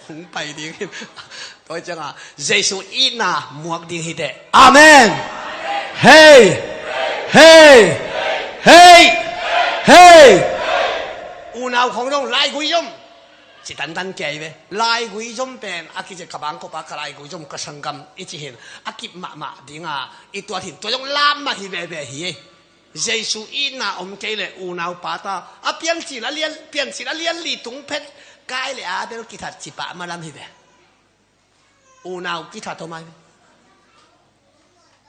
Hong pai ding hi. Tua cianga Jesu itna muak ding hi teh. Amen. Hei. Hei. Hei. Hei. Unau khong dong laigui zom. Ci tantan kei ve. Laigui zom pen a kici ka bangkop a ka laigui zom ka sanggam i ci hin a kip mahmah dinga i tuat hin tua zong lam mah hi veve hi ei. Jesu itna om kei le unau pata a piancil a lian, piancil a lian li tung phet Kain le Abel kithat ci pah malam hi ve. Unau kithat om ai ve.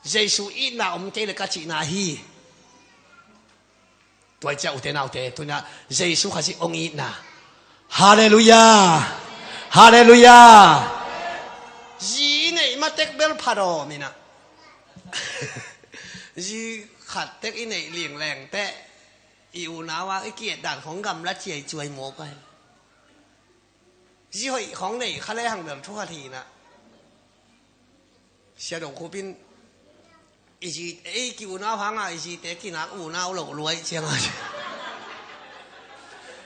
Jesu itna om kei le ka cihna hi. Tua i ciah ute naute tuna Jesu Khazih hong itna. Halleluiah. Halleluiah. Zi i neih matek bel phadawm ina. Zi khat tek i neih lingleng teh i unau a i ki-et dan khong gamla ciai cuai mawk ai. Zi hoih khong nei kha le hang bel thu khat hi ina. Sia dong khupin i zi ei ki unau hanga i zite kinak unau loh luai cianga.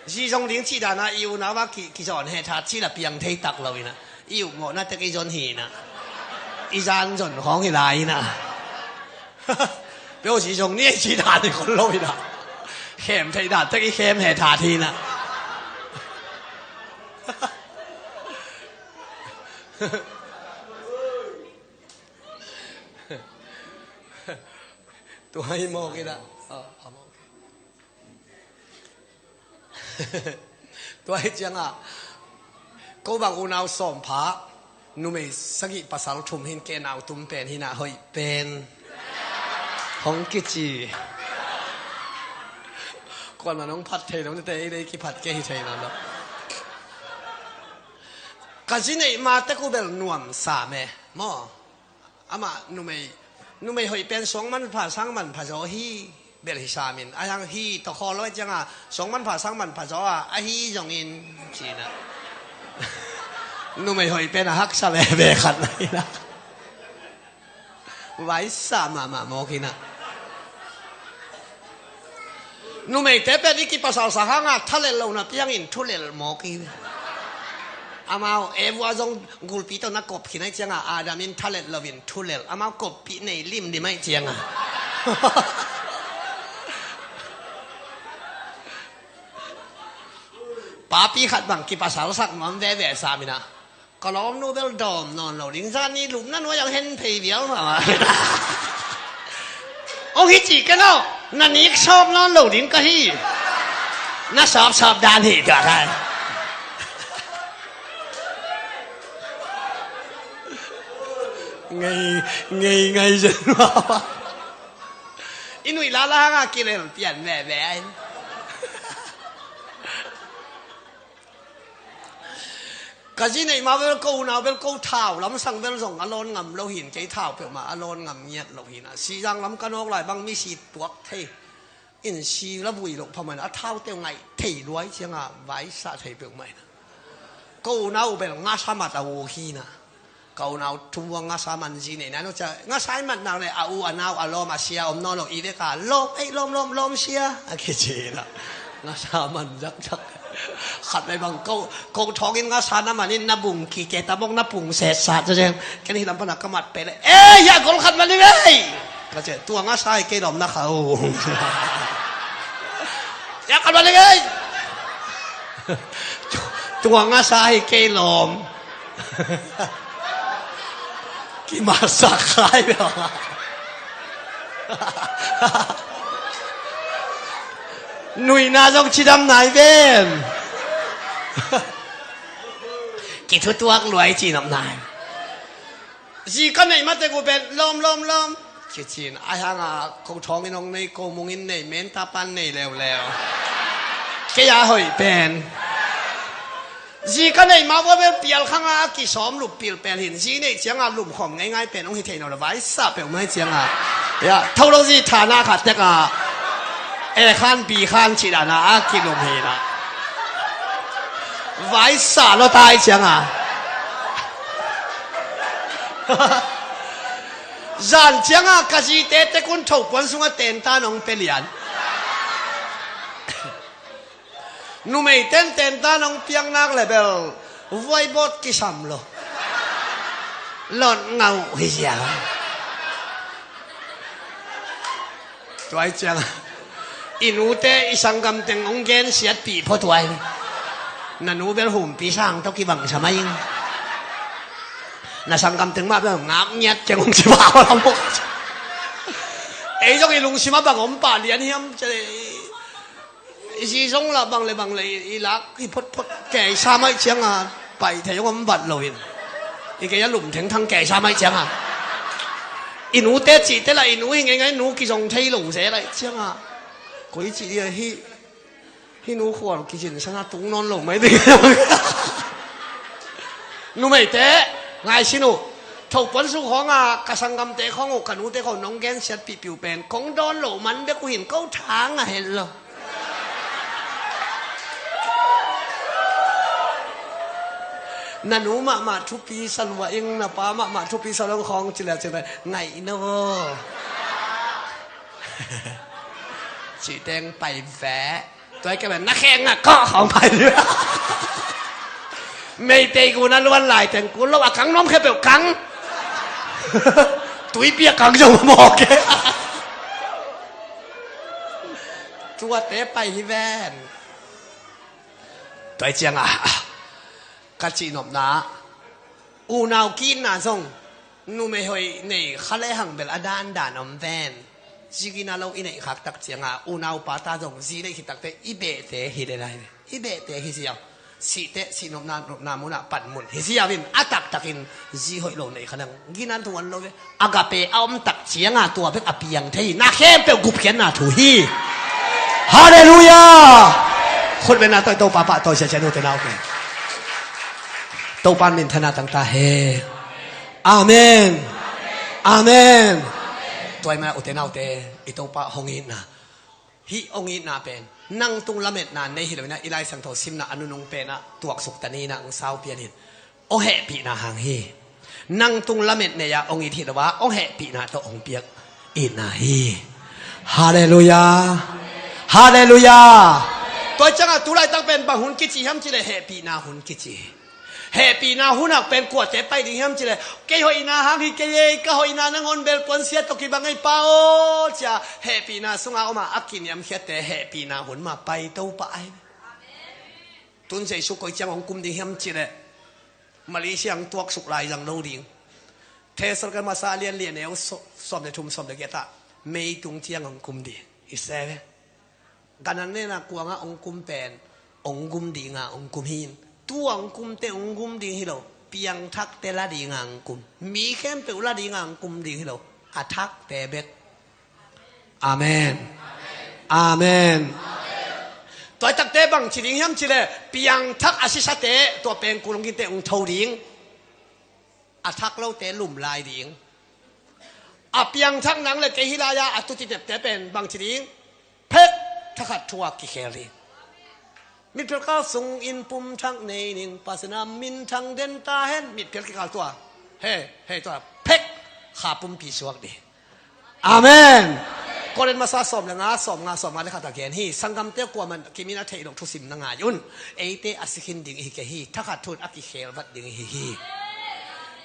Zi zong ding cih dana i unau a ki, kizawn he that cih la piang thei tak lo ina. I upmawhna tek i zon hi ina. I zan zon khawng hi lai ina. Peuh zi zong ni ei cih dan i khol lo ina. Khem thei dan tek i khem he that hi ina. Tua hi mawk ina. Tua hi cianga ko bang unau sawm pha, numei sagih pasal thum hin ke nau tum pen hina hoih pen. Hong kici. Kuan man hong phat thei lo nate i dei kiphat ke hi thei lo. Ka zi neih ma tek uh bel nuam sam e maw? Amah numei, numei hoih pen suang manpha sang manpha zaw hi bel hi samin a hiang hi tawh khawl lo cianga suang manpha sang manpha zaw a a hi zongin cina. Numei hoih pen a haksa veve khat na ina. Vaisa mahmah mawk ina. Numeite pen i kipasal sak hanga thalel lo na piangin thulel mawk hi. Amau Eva zong gulpi tawh na kop khin ai cianga Adam in thalel loin thulel amau koppih nei limlim ai cianga. Papi khat bang kipasal sak nuam veve samina. Ka lawmnu bel dawm nawn lo ding zani lupna nuai ang hen phei vial mama. Ong hi ci ka lo na nik sawp nawn lo ding ka hi. Na sawp sawp dan hi tua kai. Ngei ngei ngei zen mama. I nuih lala hanga kilel pian veve ai. Ka zi neih ma bel ko unau bel ko thau lamsang bel zong a lawn ngam lo hin, kei thau peuhmah a lawn ngam ngiat lo hin a, sihzang lam ka nawk lai bang mi si tuak thei. In si la vui loh phamah in a thau teuh ngaih thei luai ciangah vaisah thei peuhmah in a. Ko unau bel ngasa mat a uh hi na. Ka unau thum ua ngasa man zi neih na no cia ngasa i mat nak le a u a nau a lawm a sia om nawn lo i veka lawm ei lawm lawm lawm sia a kici na. Ngasa man zakzak. Khat lai bang ko ko thawngin ngasa na manin na bung kike ta bawk na pung setsat cia ciang ken hi lam pana ka mat pele ei hia gol khat man i vei. Ka cia tua ngasa i kei lawm na kha u. Hia khat man i vei. Tua ngasa i kei lawm. Kimasak khai bia. Nuihna zong cidam nai ven. Kithutuak luai cinam nai. Zi ka neih mate gu pen lawm lawm lawm. Kicin ai hanga ko thawngin hong nei ko mungin nei mentapan nei leuleu. Kei a hoih pen. Zi ka neih ma vua bel pial khanga a kisawm lup pilpel hin zi neih cianga lumkhawm ngeingai pen hong hi thei no le vaisa peuhmai cianga. Ya tho lo zi thana khat teka. E khan bi khan cih dana a kilum hina. Vaisa lo tai cianga. Zan cianga ka zite tekun thopuan sunga tenta nong pelian. Numei tenten ta nong piang nak le bel vuaibawt kisam lo. Lot ngauh hi zia. Tuai ciang i nute i sanggam teng hong gensiatpih pho tuai. Na nu bel humpi sang tawh kibangsa mai ing. Na sanggam teng mah bel ngap ngiat ciang hong sipa hong lam. Ei zong i lungsim a bang om pah lian hiam cia le. I zi zong lah bang le bang le i lak i photphot keisa maih cianga pai thei hong om vat loin. I kei a lum thengthang keisa maih cianga i nute cihte lah i nu hi ngeingai nu kizong thei lo ze laih cianga. Koi cih dia hih hih nu khual kizinsana tung nawn lo mai ding. Numeite ngaisin uh. Thopuan suk hawnga ka sanggamte khawng uh ka nute khawng nong gensiatpihpih uh pen kong dawn loh man bek uh hin ko thang a het lo. Na nu mahmah thupi salua ing na pa mahmah thupi salua ing khawng cile cile ngaih na vaw. Cih teng pai veh. Tuai kei na kheng a kawh khawng pai. Meitei gu na luan lai teng ku lo a kang nuam khe peuh kang. Tuipi a kang zong mawk e. Tuate pai hi ven. Tuai cianga ka cihnopna unau kiitna zong numei hoih nei kha le hang bel a dandan om ven. Zi gina lo i neih khak tak cianga unau pata zong zi neih khit takte i behte hi le lai ve. I behte hi ziau. Sihte sihnopna nopna munah pan mun hi ziau in a taktakin zi hoih lo neih kha le hang ginan thu an lo ve. Agape a om tak cianga tua bek a piang thei hi. Na khempeuh gupkhiatna thu hi. Halleluiah. Khutbetna tawi Topa pah tawi siasia nute nau pen Topa min thana tangta he. Amen. Amen. Tuai mana ute naute i Topa hong itna hih hong itna pen nang tung lametna nei hi lo ina i Lai Siangtho simna a nunung pena tuaksuk ta ni ina hong sau pian in. Hong hehpihna hang hi. Nang tung lamet nei-a hong it hi lo a hong hehpihna tawh hong piak itna hi. Halleluiah. Halleluiah. Tua ciangah tu laitak pen bang hun kici hiam cileh hehpihna hun kici hi. Hehpihna hunak pen kuate pai ding hiam cileh kei hoihna hang hi kei ei ka hoihna nangawn bel puansia tawh kibang ei pa aw cia hehpihna sunga oma a kiniamkhiatte hehpihna hun ma pai to pah ahi. Tun Jesu koi ciang hong kum ding hiam cileh Malaysia ang tuaksuk lai zang lo ding. Thessaloniki masa lian lian eu sawm le thum sawm le giat ah mei tung ciang hong kum ding. I se ve. Ganan nena kuanga hong kum pen hong gum dinga hong kum hi in. Tu a hong kumte hong gum ding hi lo. Piangthakte la dinga hong kum. Mi khempeuh la dinga hong kum ding hi lo. A thakte bek. Amen. Amen. Tua takte bang ci ding hiam cih leh, piangthak a sisate tua pengkul hong kinte hong tho ding. A thak lote lum lai ding. A piangthak nang le kei hi lai-a a tuti tepte pen bang ci ding? Phek, thakhat thu-a kikhel ding. Mitphial kal sungin pumthak nei ning, Pasian a minthang den ta hen. Mitphial kikal tua, he, he, tua phek, kha pumpi suak ding. Amen. Korin masa sawm le nga, sawm nga, sawm nga le khat a gen hi. Sanggamte kuaman kimin a theih loh thusim na ngai un. Eite a si khin ding ihi kei hi. Thakhat thu-in a kikhel vat ding ihi hi.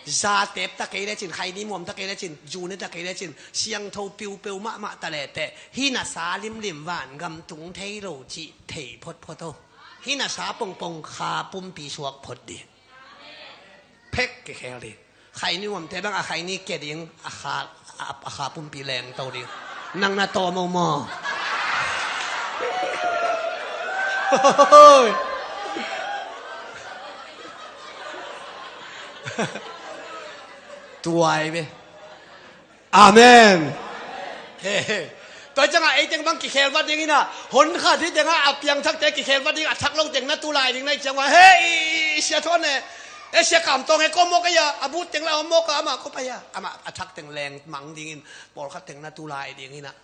Za tep ta kei lecin, khaini muam ta kei lecin, zu ne ta kei lecin, siangtho piupeu mahmah ta leteh, hih na sa limlim vangam tung thei lo cih thei photphot o. Hih na sa pongpong kha pumpi suak phot ding. Phek kikhel ding. Khaini muamte bang a khaini kia ding, a kha, a, a kha pumpi lengto ding. Nang na tawm o maw? Tuai ve. Amen. He, he. Tua ciangah ei teng bang kikhel vat ding inah, hon khat hi tengah a piangthakte kikhel vat ding, a thak lo teng na tu lai ding na hih ciangah, he, i, i, sia thawn e, e, sia Kam Tawng e, ko mawk ei a, a but teng la om mawk a, amah ko pai a, amah a thak teng leng mang dingin, pawlkhat teng na tu lai ding inah.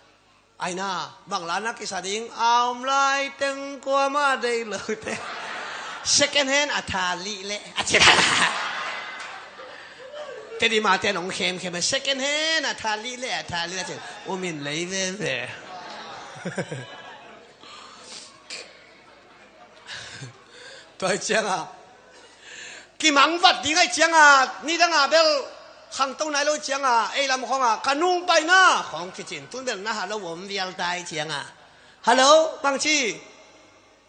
Aina, bang la na kisa ding, a om lai teng kuamah deih lo teng. Second hand a tha lih leh, a ci la. Teddy Mate nong khemkhem, second hand a tha lih leh, a tha lih leh, a ci. Um in lei veve. Tua hi ciangah kimang vat ding ahi ciangah, nidangah bel khangto nai lo ciangah, ei lam khawngah, ka nung paina khawng kicin, tun bel na halo om vial ta ahi ciangah. Halo, bangci?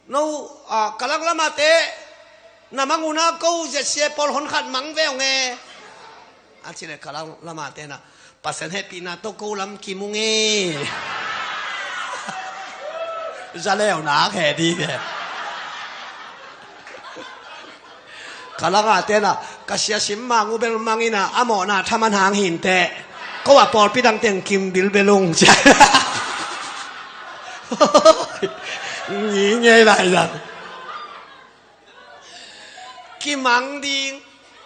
No, ah, Kalang lamate na mang un a, ko Z C A pawl hon khat mang ve ung e. A ci leh Kalang lamate na, Pasian hehpihna tawh ko lam kim ung e. Za leu nak he dih ve. Ka langah tenah, ka sia sim mang uh bel mang inah, a mawhna thaman hang hinteh. Ko a pawlpi dang teng kim bilbel ung cia. Ngi ngei lai zang. Kimang ding.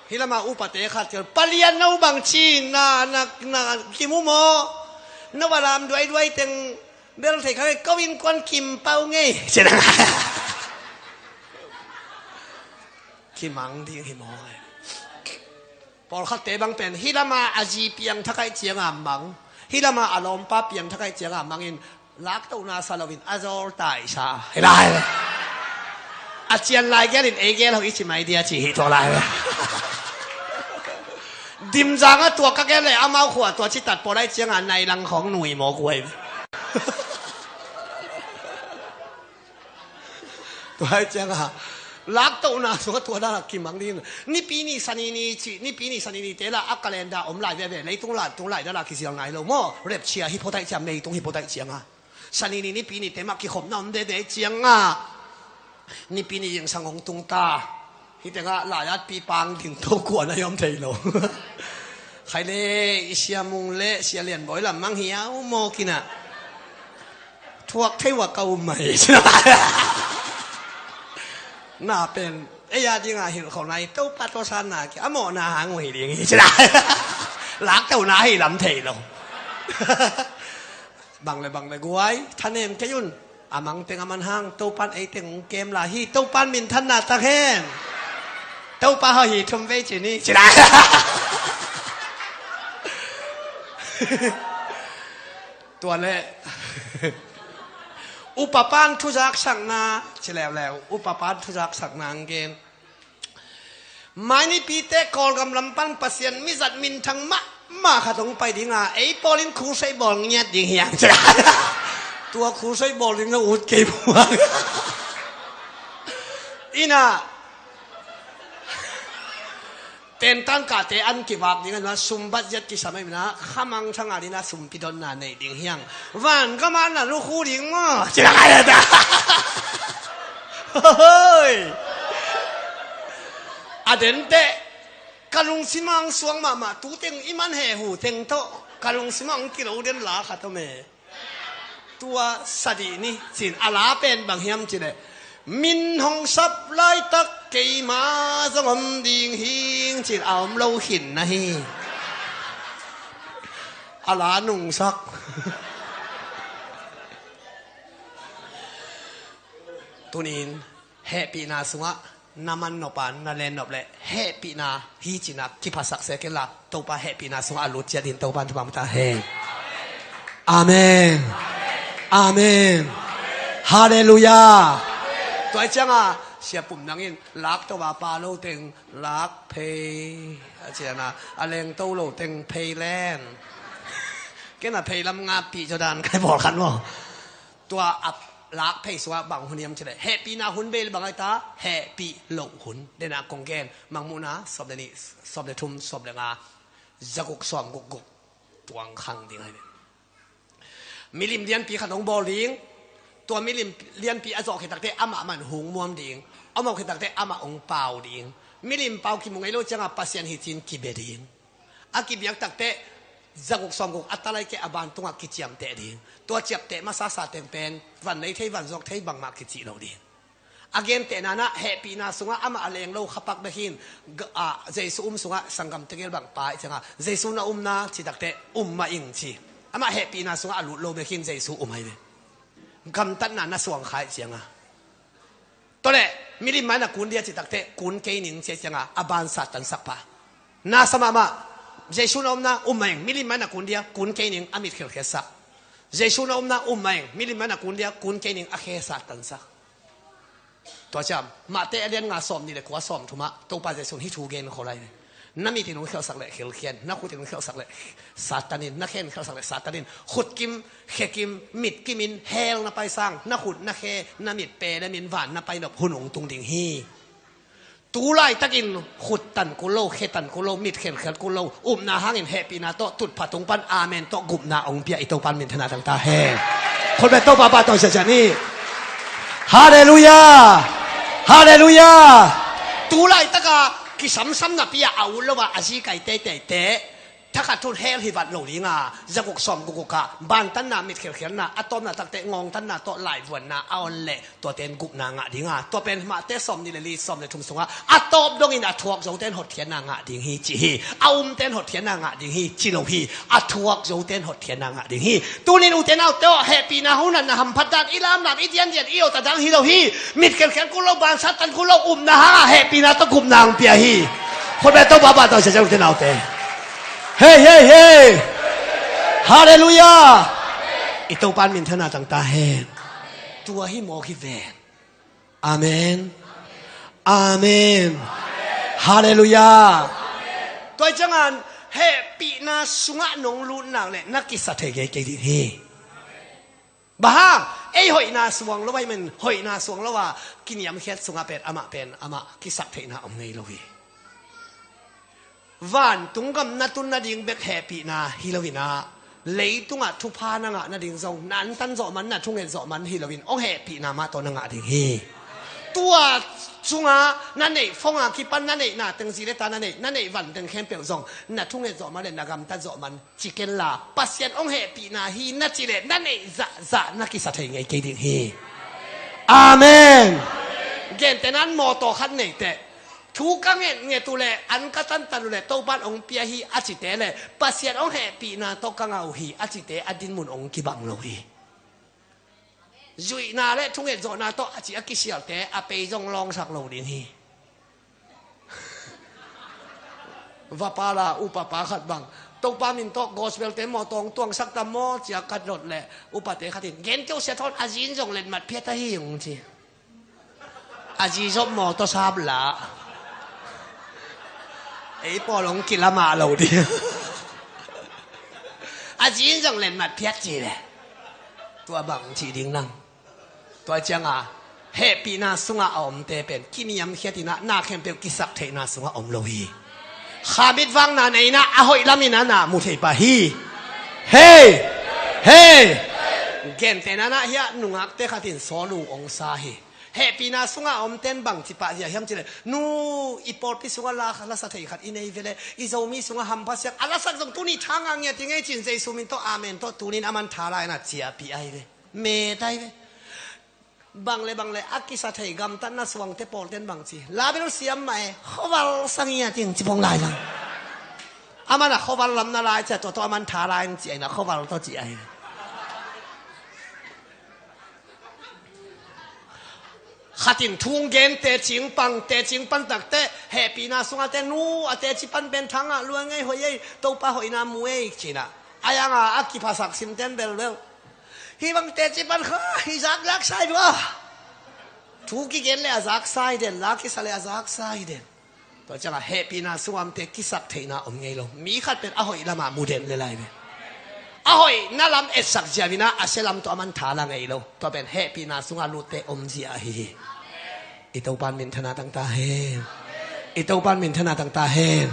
Hih lamah upate khat cial, palian no bangci na, na, na kimu maw? No va lam duaiduai teng bel thei kha, ko innkuan kim pau ngei. Kimang ding hi maw? Pawlkhatte bang pen hih lamah a zi piangthak aih cianga mang, hih lamah a lawmpa piangthak aih cianga mangin, laktohna sa loin a zawl taisa. Hi lai. A cian lai gelin ei gel ho i ci mai dia ci hi tua lai. Dimzang a tua ka gel le amau khua tua ci tat pawl aih cianga nai lang khawng nui mawk uh aih. Tua aih cianga laktohna sungah tua dana kimang ding. Nipi ni sani ni ci, nipi ni sani ni te la a calendar om lai veve, leitung lai tung lai dana kizial nai lo maw? Rapture hi phot aih ciang, meitung hi phot aih cianga. Sani ni nipi ni te mah kikhopna om dede cianga. Nipi ni zingsang hong tung ta. Hih tengah lai-at pi pang ding to kuan a i om thei lo. Khai le i Sia Mung le Sia Lian Bawi lam mang hi a um maw kinah. Thuak thei uh a ka um mai. Na pen ei a dingah hilh khawh nai, Topa tua sanna kia a mawhna hang uh hi ding hi. Laktohna hi lam thei lo. Bang le bang le guai, thanem kei un. A mang teng a man hang, Topan ei teng hong kem lai hi, Topan minthanna tak hen. Topa hawh hi thum vei ci ni, ci lai. Tua le. Upa pan thuzaksakna, ci leuleu, upa pan thuzaksakna ang gen. Mai nipite Kawlgam lam pan Pasian mizat minthang mahmah khat hong pai dinga, ei pawlin crusade bawl ngiat ding hiang. Tua crusade bawl ding na ut kei buang. Ina. Tentan kate an kivak ding a, sum bat ziat kisam a, ina khamang thanga dina sumpi donna nei ding hiang. Van gama na lukhu ding maw? Cina kaya ta. Hoi. A dente. Ka lungsimang suang mahmah tu teng i man he hu teng to. Ka lungsimang kilo den la khat om e. Tua sa dih ni, ci-in a la pen bang hiam cih leh, min hong sap laitak keima zong om ding hi ing, ci-in a om lo khin na hi. A la nungsak. Tuni-in hehpihna sungah na man nop a na len nop leh hehpihna hi ci-in ah kiphasak se kei inla, Topa hehpihna sungah a lut ciat in Topa in thupha pia ta hen. Amen. Amen. Halleluiah. Tua ahih ciangin Sia Pum Nang in lak to a pa lo teng lak phei a ci-in ah, a leng to lo teng phei len. Ken a phei lam ngapih zaw dan ka hi bawl khat maw. Tua a lak phei sungah bang hun hiam cih leh, hehpihna hun bei leh bang a hi ta, hehpih loh hun. Dena kong gen, Mangmuhna sawm le nih, sawm le thum, sawm le nga, za guk, sawm guk guk, tuang khang ding ahi ve. Milim lianpi khat hong bawl ding. Tua milim lianpi a zawh khit takteh amah man hong muam ding. A mawh khit takteh amah hong pau ding. Milim pau kimu ngei lo ciangin Pasian hi ci-in kibia ding. A kibiak takteh za guk sawm guk a talai kei a ban tungah kiciamteh ding. Tua ciapteh masa sa teng pen van lei thei, van zawk thei bangmah kici lo ding. A gentehna-in ah hehpihna sungah amah a leng lo khapak bek hi-in, g-, a, Jesu um sungah sanggam tegel bang pa ahih ciangin, Jesu na um na cih takteh um mah ing ci. Amah hehpihna sungah a lut lo bek hi-in Jesu um ahi ve. Gamtatna na suang kha ahih ciangin. Tua leh milim mah in a kun dia cih takteh kun kei ning ci ahih ciangin a ban sattansak pah. Na sa mahmah. Jesu na om na um mah ing, milim mah in a kun dia kun kei ning, a mit khelkhiatsak. Jesu na om na um mah ing, milim mah in a kun dia kun kei ning, a khe sattansak. Tua ciang Mate a lian nga sawm nih le kua, sawm thum ah Topa Jesu in hih thu gen khol ahi ve. Na mit in hong khialhsak leh khelkhia in, na khut in hong khialhsak leh Satan in, na khe in hong khialhsak leh Satan in. Khutkim, khekim, mitkim in hell na pai sang, na khut, na khe, na mit pelemin van na pai nop hun hong tung ding hi. Tu laitakin khut tan kul lo, khe tan kul lo, mit khelkhiat kul lo, upna hangin hehpihna tawh tutphah tung pan amen tawh gupna hong pia i Topa in minthanna tang ta hen. Khut beng, Topa pahtawi siasia ni. Halleluiah. Halleluiah. Tu laitaka kisamsam napi-a a ut lo a a zi kai teiteite, thakhat thu-in hell hi vat lo ding a, za guk sawm guk guk ah bantanna, mit khelkhiatna, a tawpna takteh ngawngtanna tawh laivuanna a on leh tuate in gupna ngah ding a, tua pen Mate sawm nih le li, sawm le thum sungah a tawp dongin a thuak zote in hotkhiatna ngah ding hi ci hi. A umte in hotkhiatna ngah ding hi ci lo hi. A thuak zote in hotkhiatna ngah ding hi. Tuni-in ute naute aw, hehpihna hun ah na hamphat dan, i lamlam, i diandian, i ota dang hi lo hi. Mit khelkhiat kul lo, ban sattan kul lo, upna hangah hehpihna tawh gupna hong pia hi. Khut beng, Topa pahtawi siasia ute naute. Hei, hei, hei. Halleluiah. I Topa in minthanna tang ta hen. Tua hi mawk hi ven. Amen. Amen. Halleluiah. Tua ahih ciangin hehpihna sungah nong lut nak leh na kisa thei ngei kei ding hi. Bang hang, ei hoihna suang lo ahih manin, hoihna suang lo a kiniamkhiat sungah pen amah pen amah kisaktheihna om ngei lo hi. Vantung gam na tun nading bek hehpihna hi lo-in ah, leitungah thupha na ngah nading zong, na antan zawh man, na thunget zawh man hi lo-in, hong hehpihna mah tawh na ngah ding hi. Tua sungah na neih phone a kipan na neihna teng, zi le ta na neih, na neih van teng khempeuh zong na thunget zawh man le na gamtat zawh man ci kenla, Pasian hong hehpihna hi na cih leh na neih zahzah na kisa thei ngei kei ding hi. Amen. Gentehna-in mawtaw khat nei teh, thu ka ngetnget uh leh, an ka tantan uh leh Topa in hong pia hi a cite leh, Pasian hong hehpihna tawh ka ngah uh hi a cite a dinmun hong kibang lo hi. Zuihna le thunget zawhna tawh a ci a kisialte a pei zong lawngsak lo ding hi. Vapala upapa khat bang, Topa min tawh gospel-te mawtaw hong tuangsak tam maw ci a ka dot leh, upate khat in, "Gen kei un, sia thawn a zi in zong letmat phiat ahi hi," hong ci. A zi zop mawtaw sap la. Ei pawl hong kila mah lo ding. A zi in zong letmat phiat ci leh, tua bang ci ding nang. Tua ciangin hehpihna sungah a omte pen kiniamkhiat in ah, na khempeuh kisaktheihna sungah om lo hi. Kha mit vang na nei in ah, a hoih lam in ah na mu thei pah hi. Hei! Hei! Gentehna-in ah hiah nungakte khat in sawlu hong sa hi. Hehpihna sungah a omte in bangci pahzia hiam cih leh, "Nu, i pawlpi sungah la, lasa thei khat i nei ve leh, i Zomi sungah hampha siak, a lasak zong tuni tha ngah ngiat hi ing ei," ci-in Jesu min tawh amen tawh tuni-in aman tha la-in ah ciahpih ahi ve. Me tai ve. Bang le bang le a kisa thei gamtatna suangte pawlten bang ci, labil siam mah e, khuaval sang hi a ting ci pong lai lang. Aman a khuaval lamna lai cia, tua tawh aman tha lai ang ci a, ina khuaval tawh ci a hi. Khatin thung gen tecing pang, tecing pan takte hehpihna sunga te nu a teci pan pen thangah luang ei, hoih ei, Topa hoihna mu ei cina. Ayanga a kiphasak simten belbel hi bang teci pan kha hi zak lak sai dua. Thu kigen le a zak sai den, la kisa le a zak sai den. Tua ciangah hehpihna sungah omte kisak theihna om ngei lo. Mi khat pen a hoih lamah mu den le lai ve. A hoihna lam etsak ziau inah a sia lam tawh a man tha la ngei lo. Tua pen hehpihna sungah lutte om zia ahi hi. I Topan minthana tangta hen. I Topan minthana tangta hen.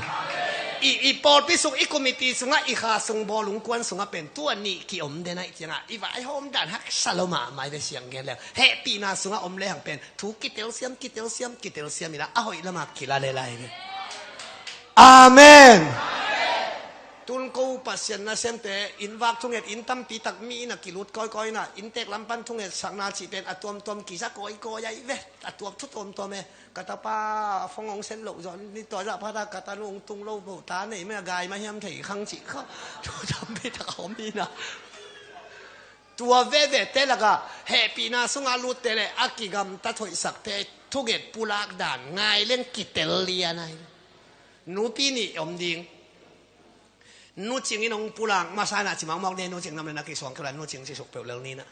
I, i pawlpi sung, i committee sungah, i kha sung, bawlung kuan sungah pen tua nih kiom den aih ciangah i vaihawm dan haksa lo mahmah i ve siang gen leng. Hehpihna sungah om lehang pen thu kitelsiam, kitelsiam, kitelsiam inah a hoih lamah kila le lai ve. Amen. Tun ko Pasian nasemte inn vak thunget, inn tampi tak mi inn a kilut kawikawi inah inntek lam pan thungetsakna cih pen a tuamtuam kiza kawikawi aih ve. A tuam thu tuamtuam e. Ka tapa a phone hong set loh zawh ni, tua zah phata ka tanu hong tung lo bo, ta nei mah a gai mah hiam thei khang cih kha. Thu tampi tak a om inah. Tua veve te lakah hehpihna sungah lutte le a kigamtat hoihsakte thunget pulak dan ngai leng kitel lian ahi. Nupi nih om ding. Nu Cing in hong pulak masa inah ci mawkmawk ni, Nu Cing nam le na kisuang keu la, Nu Cing ci suk peuh lel ni inah.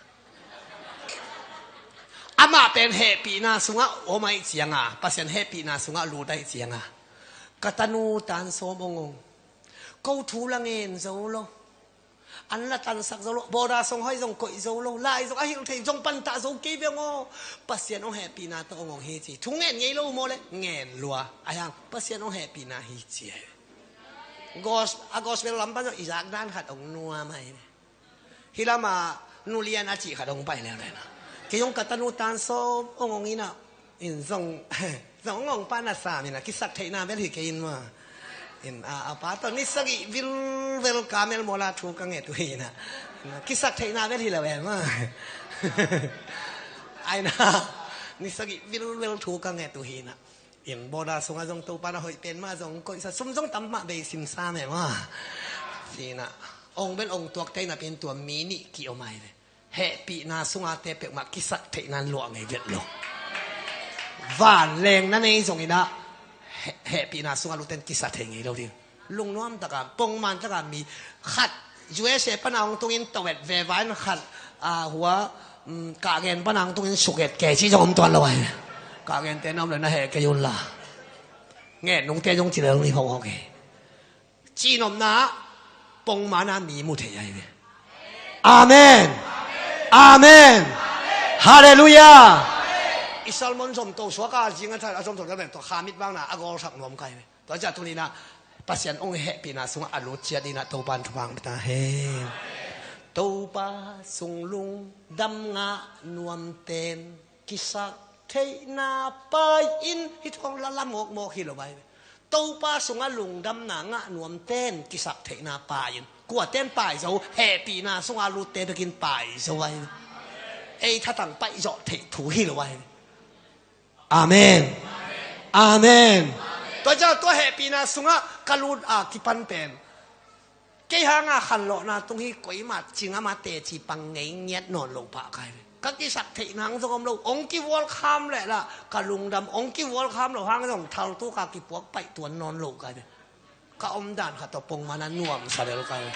Amah pen hehpihna sungah om aih cianga, Pasian hehpihna sungah lut aih cianga, ka tanu tan sawm hong ong. Ko thu la ngen zo lo. An la tansak zo lo, bawda song hoi zong koih zo lo, lai zong a hilh thei zong pantah zo kei ve ngo. Pasian hong hehpihna tawh hong ong hi ci. Thu ngen ngei lo maw le? Ngen lua. Ahi hang Pasian hong hehpihna hi ci. Gos-, a gospel lam pan zong i zak dan khat hong nuam ahi. Hi lamah nulian a cih khat hong pai leuleu na. Kei zong ka tanu tan sawm hong ong inah. In zong, zong hong ong pa na sam inah kisak theihna bel hi kei in maw. In a, a pa tawh ni sagih vilvel kamel mawla thu ka nget uh hi inah. Kisak theihna bel hi lo e maw. Ai na, ni sagih vilvel thu ka nget uh hi inah. In bawda sungah zong Topa na hoih pen mah zong koihsa, sum zong tam mah bei simsa meh maw. Sinah ong bel ong tuakte inah pen tua mi nih kiom ahi ve. Hehpihna sungah te peuhmah kisak theihna luah ngei vet lo. Vanleng na nei zong inah heh-, hehpihna sungah luten kisa thei ngei lo ding. Lungnuam taka, pongman taka mi khat U S A pana hong tungin tawet veva in khat, a, hua, um, kahgen pana hong tungin suket kei ci zong om tuan lo ahi. Kahgente na om le na heh kei un la. Ngen nungte zong ci lel ni hong hong hi. Cihnopna pongmana mi mu thei ahi ve. Amen. Amen. Halleluiah. I sermon zomto suaka zing a thai a zomto na beng to khamit bangna a gawlsak nuam kai ve. Tua ciah tuninah Pasian hong hehpihna sungah a lut ciat dinah Topa in thupha hong pia ta hen. Topa sung lungdam ngah nuamten kisak theihna pai in, hih thu hong lala mawkmawk hi lo bai. Topa sungah lungdamna ngah nuamten kisak theihna pai in. Kuaten pai zo, hehpihna sungah lutte bekin pai zo bai. Ei thatang paih zawh theih thu hi lo bai. Amen. Amen. Tua ciang tua hehpihna sungah ka lut a kipan pen kei hanga khanlawhna tung hi, koimah cingama teci pang ngei ngiat nawn lo pah kai ve. Ka kisak theih nang zong om lo, hong kivualkham leh lah ka lungdam, hong kivualkham lo hang zong thaltuka kipuak paih tuan nawn lo kai ve. Ka omdan khat tawh pongmana nuamsa lel kai ve.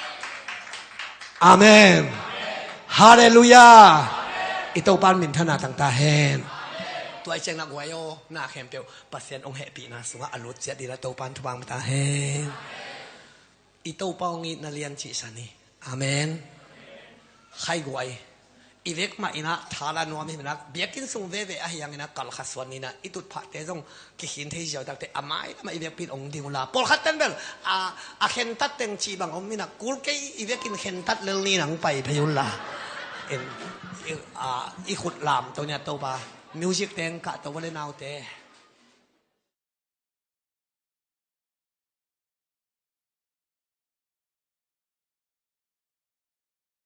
Amen. Halleluiah. I Topa in minthanna tangta hen. Tua i ciangna guai aw, na khempeuh Pasian hong hehpihna sungah a lut ciat dinah Topa in thupha hong pia ta hen. I Topa hong itna lian cihsa ni. Amen. Khaiguai. I vek mah inah thala nuam hi inah biakinn sung veve ahi hanginah kalkha suan ninah i tutphahte zong kikhin thei ziau takte a mai lamah i vekpi in hong ding uhla. Pawlkhat ten bel a, a khentat teng cih bang om inah kul kei i vekin khentat lel ninah hong pai phei uhla. In, i, a, i khut lamto ninah Topa music teng kahto vale naute.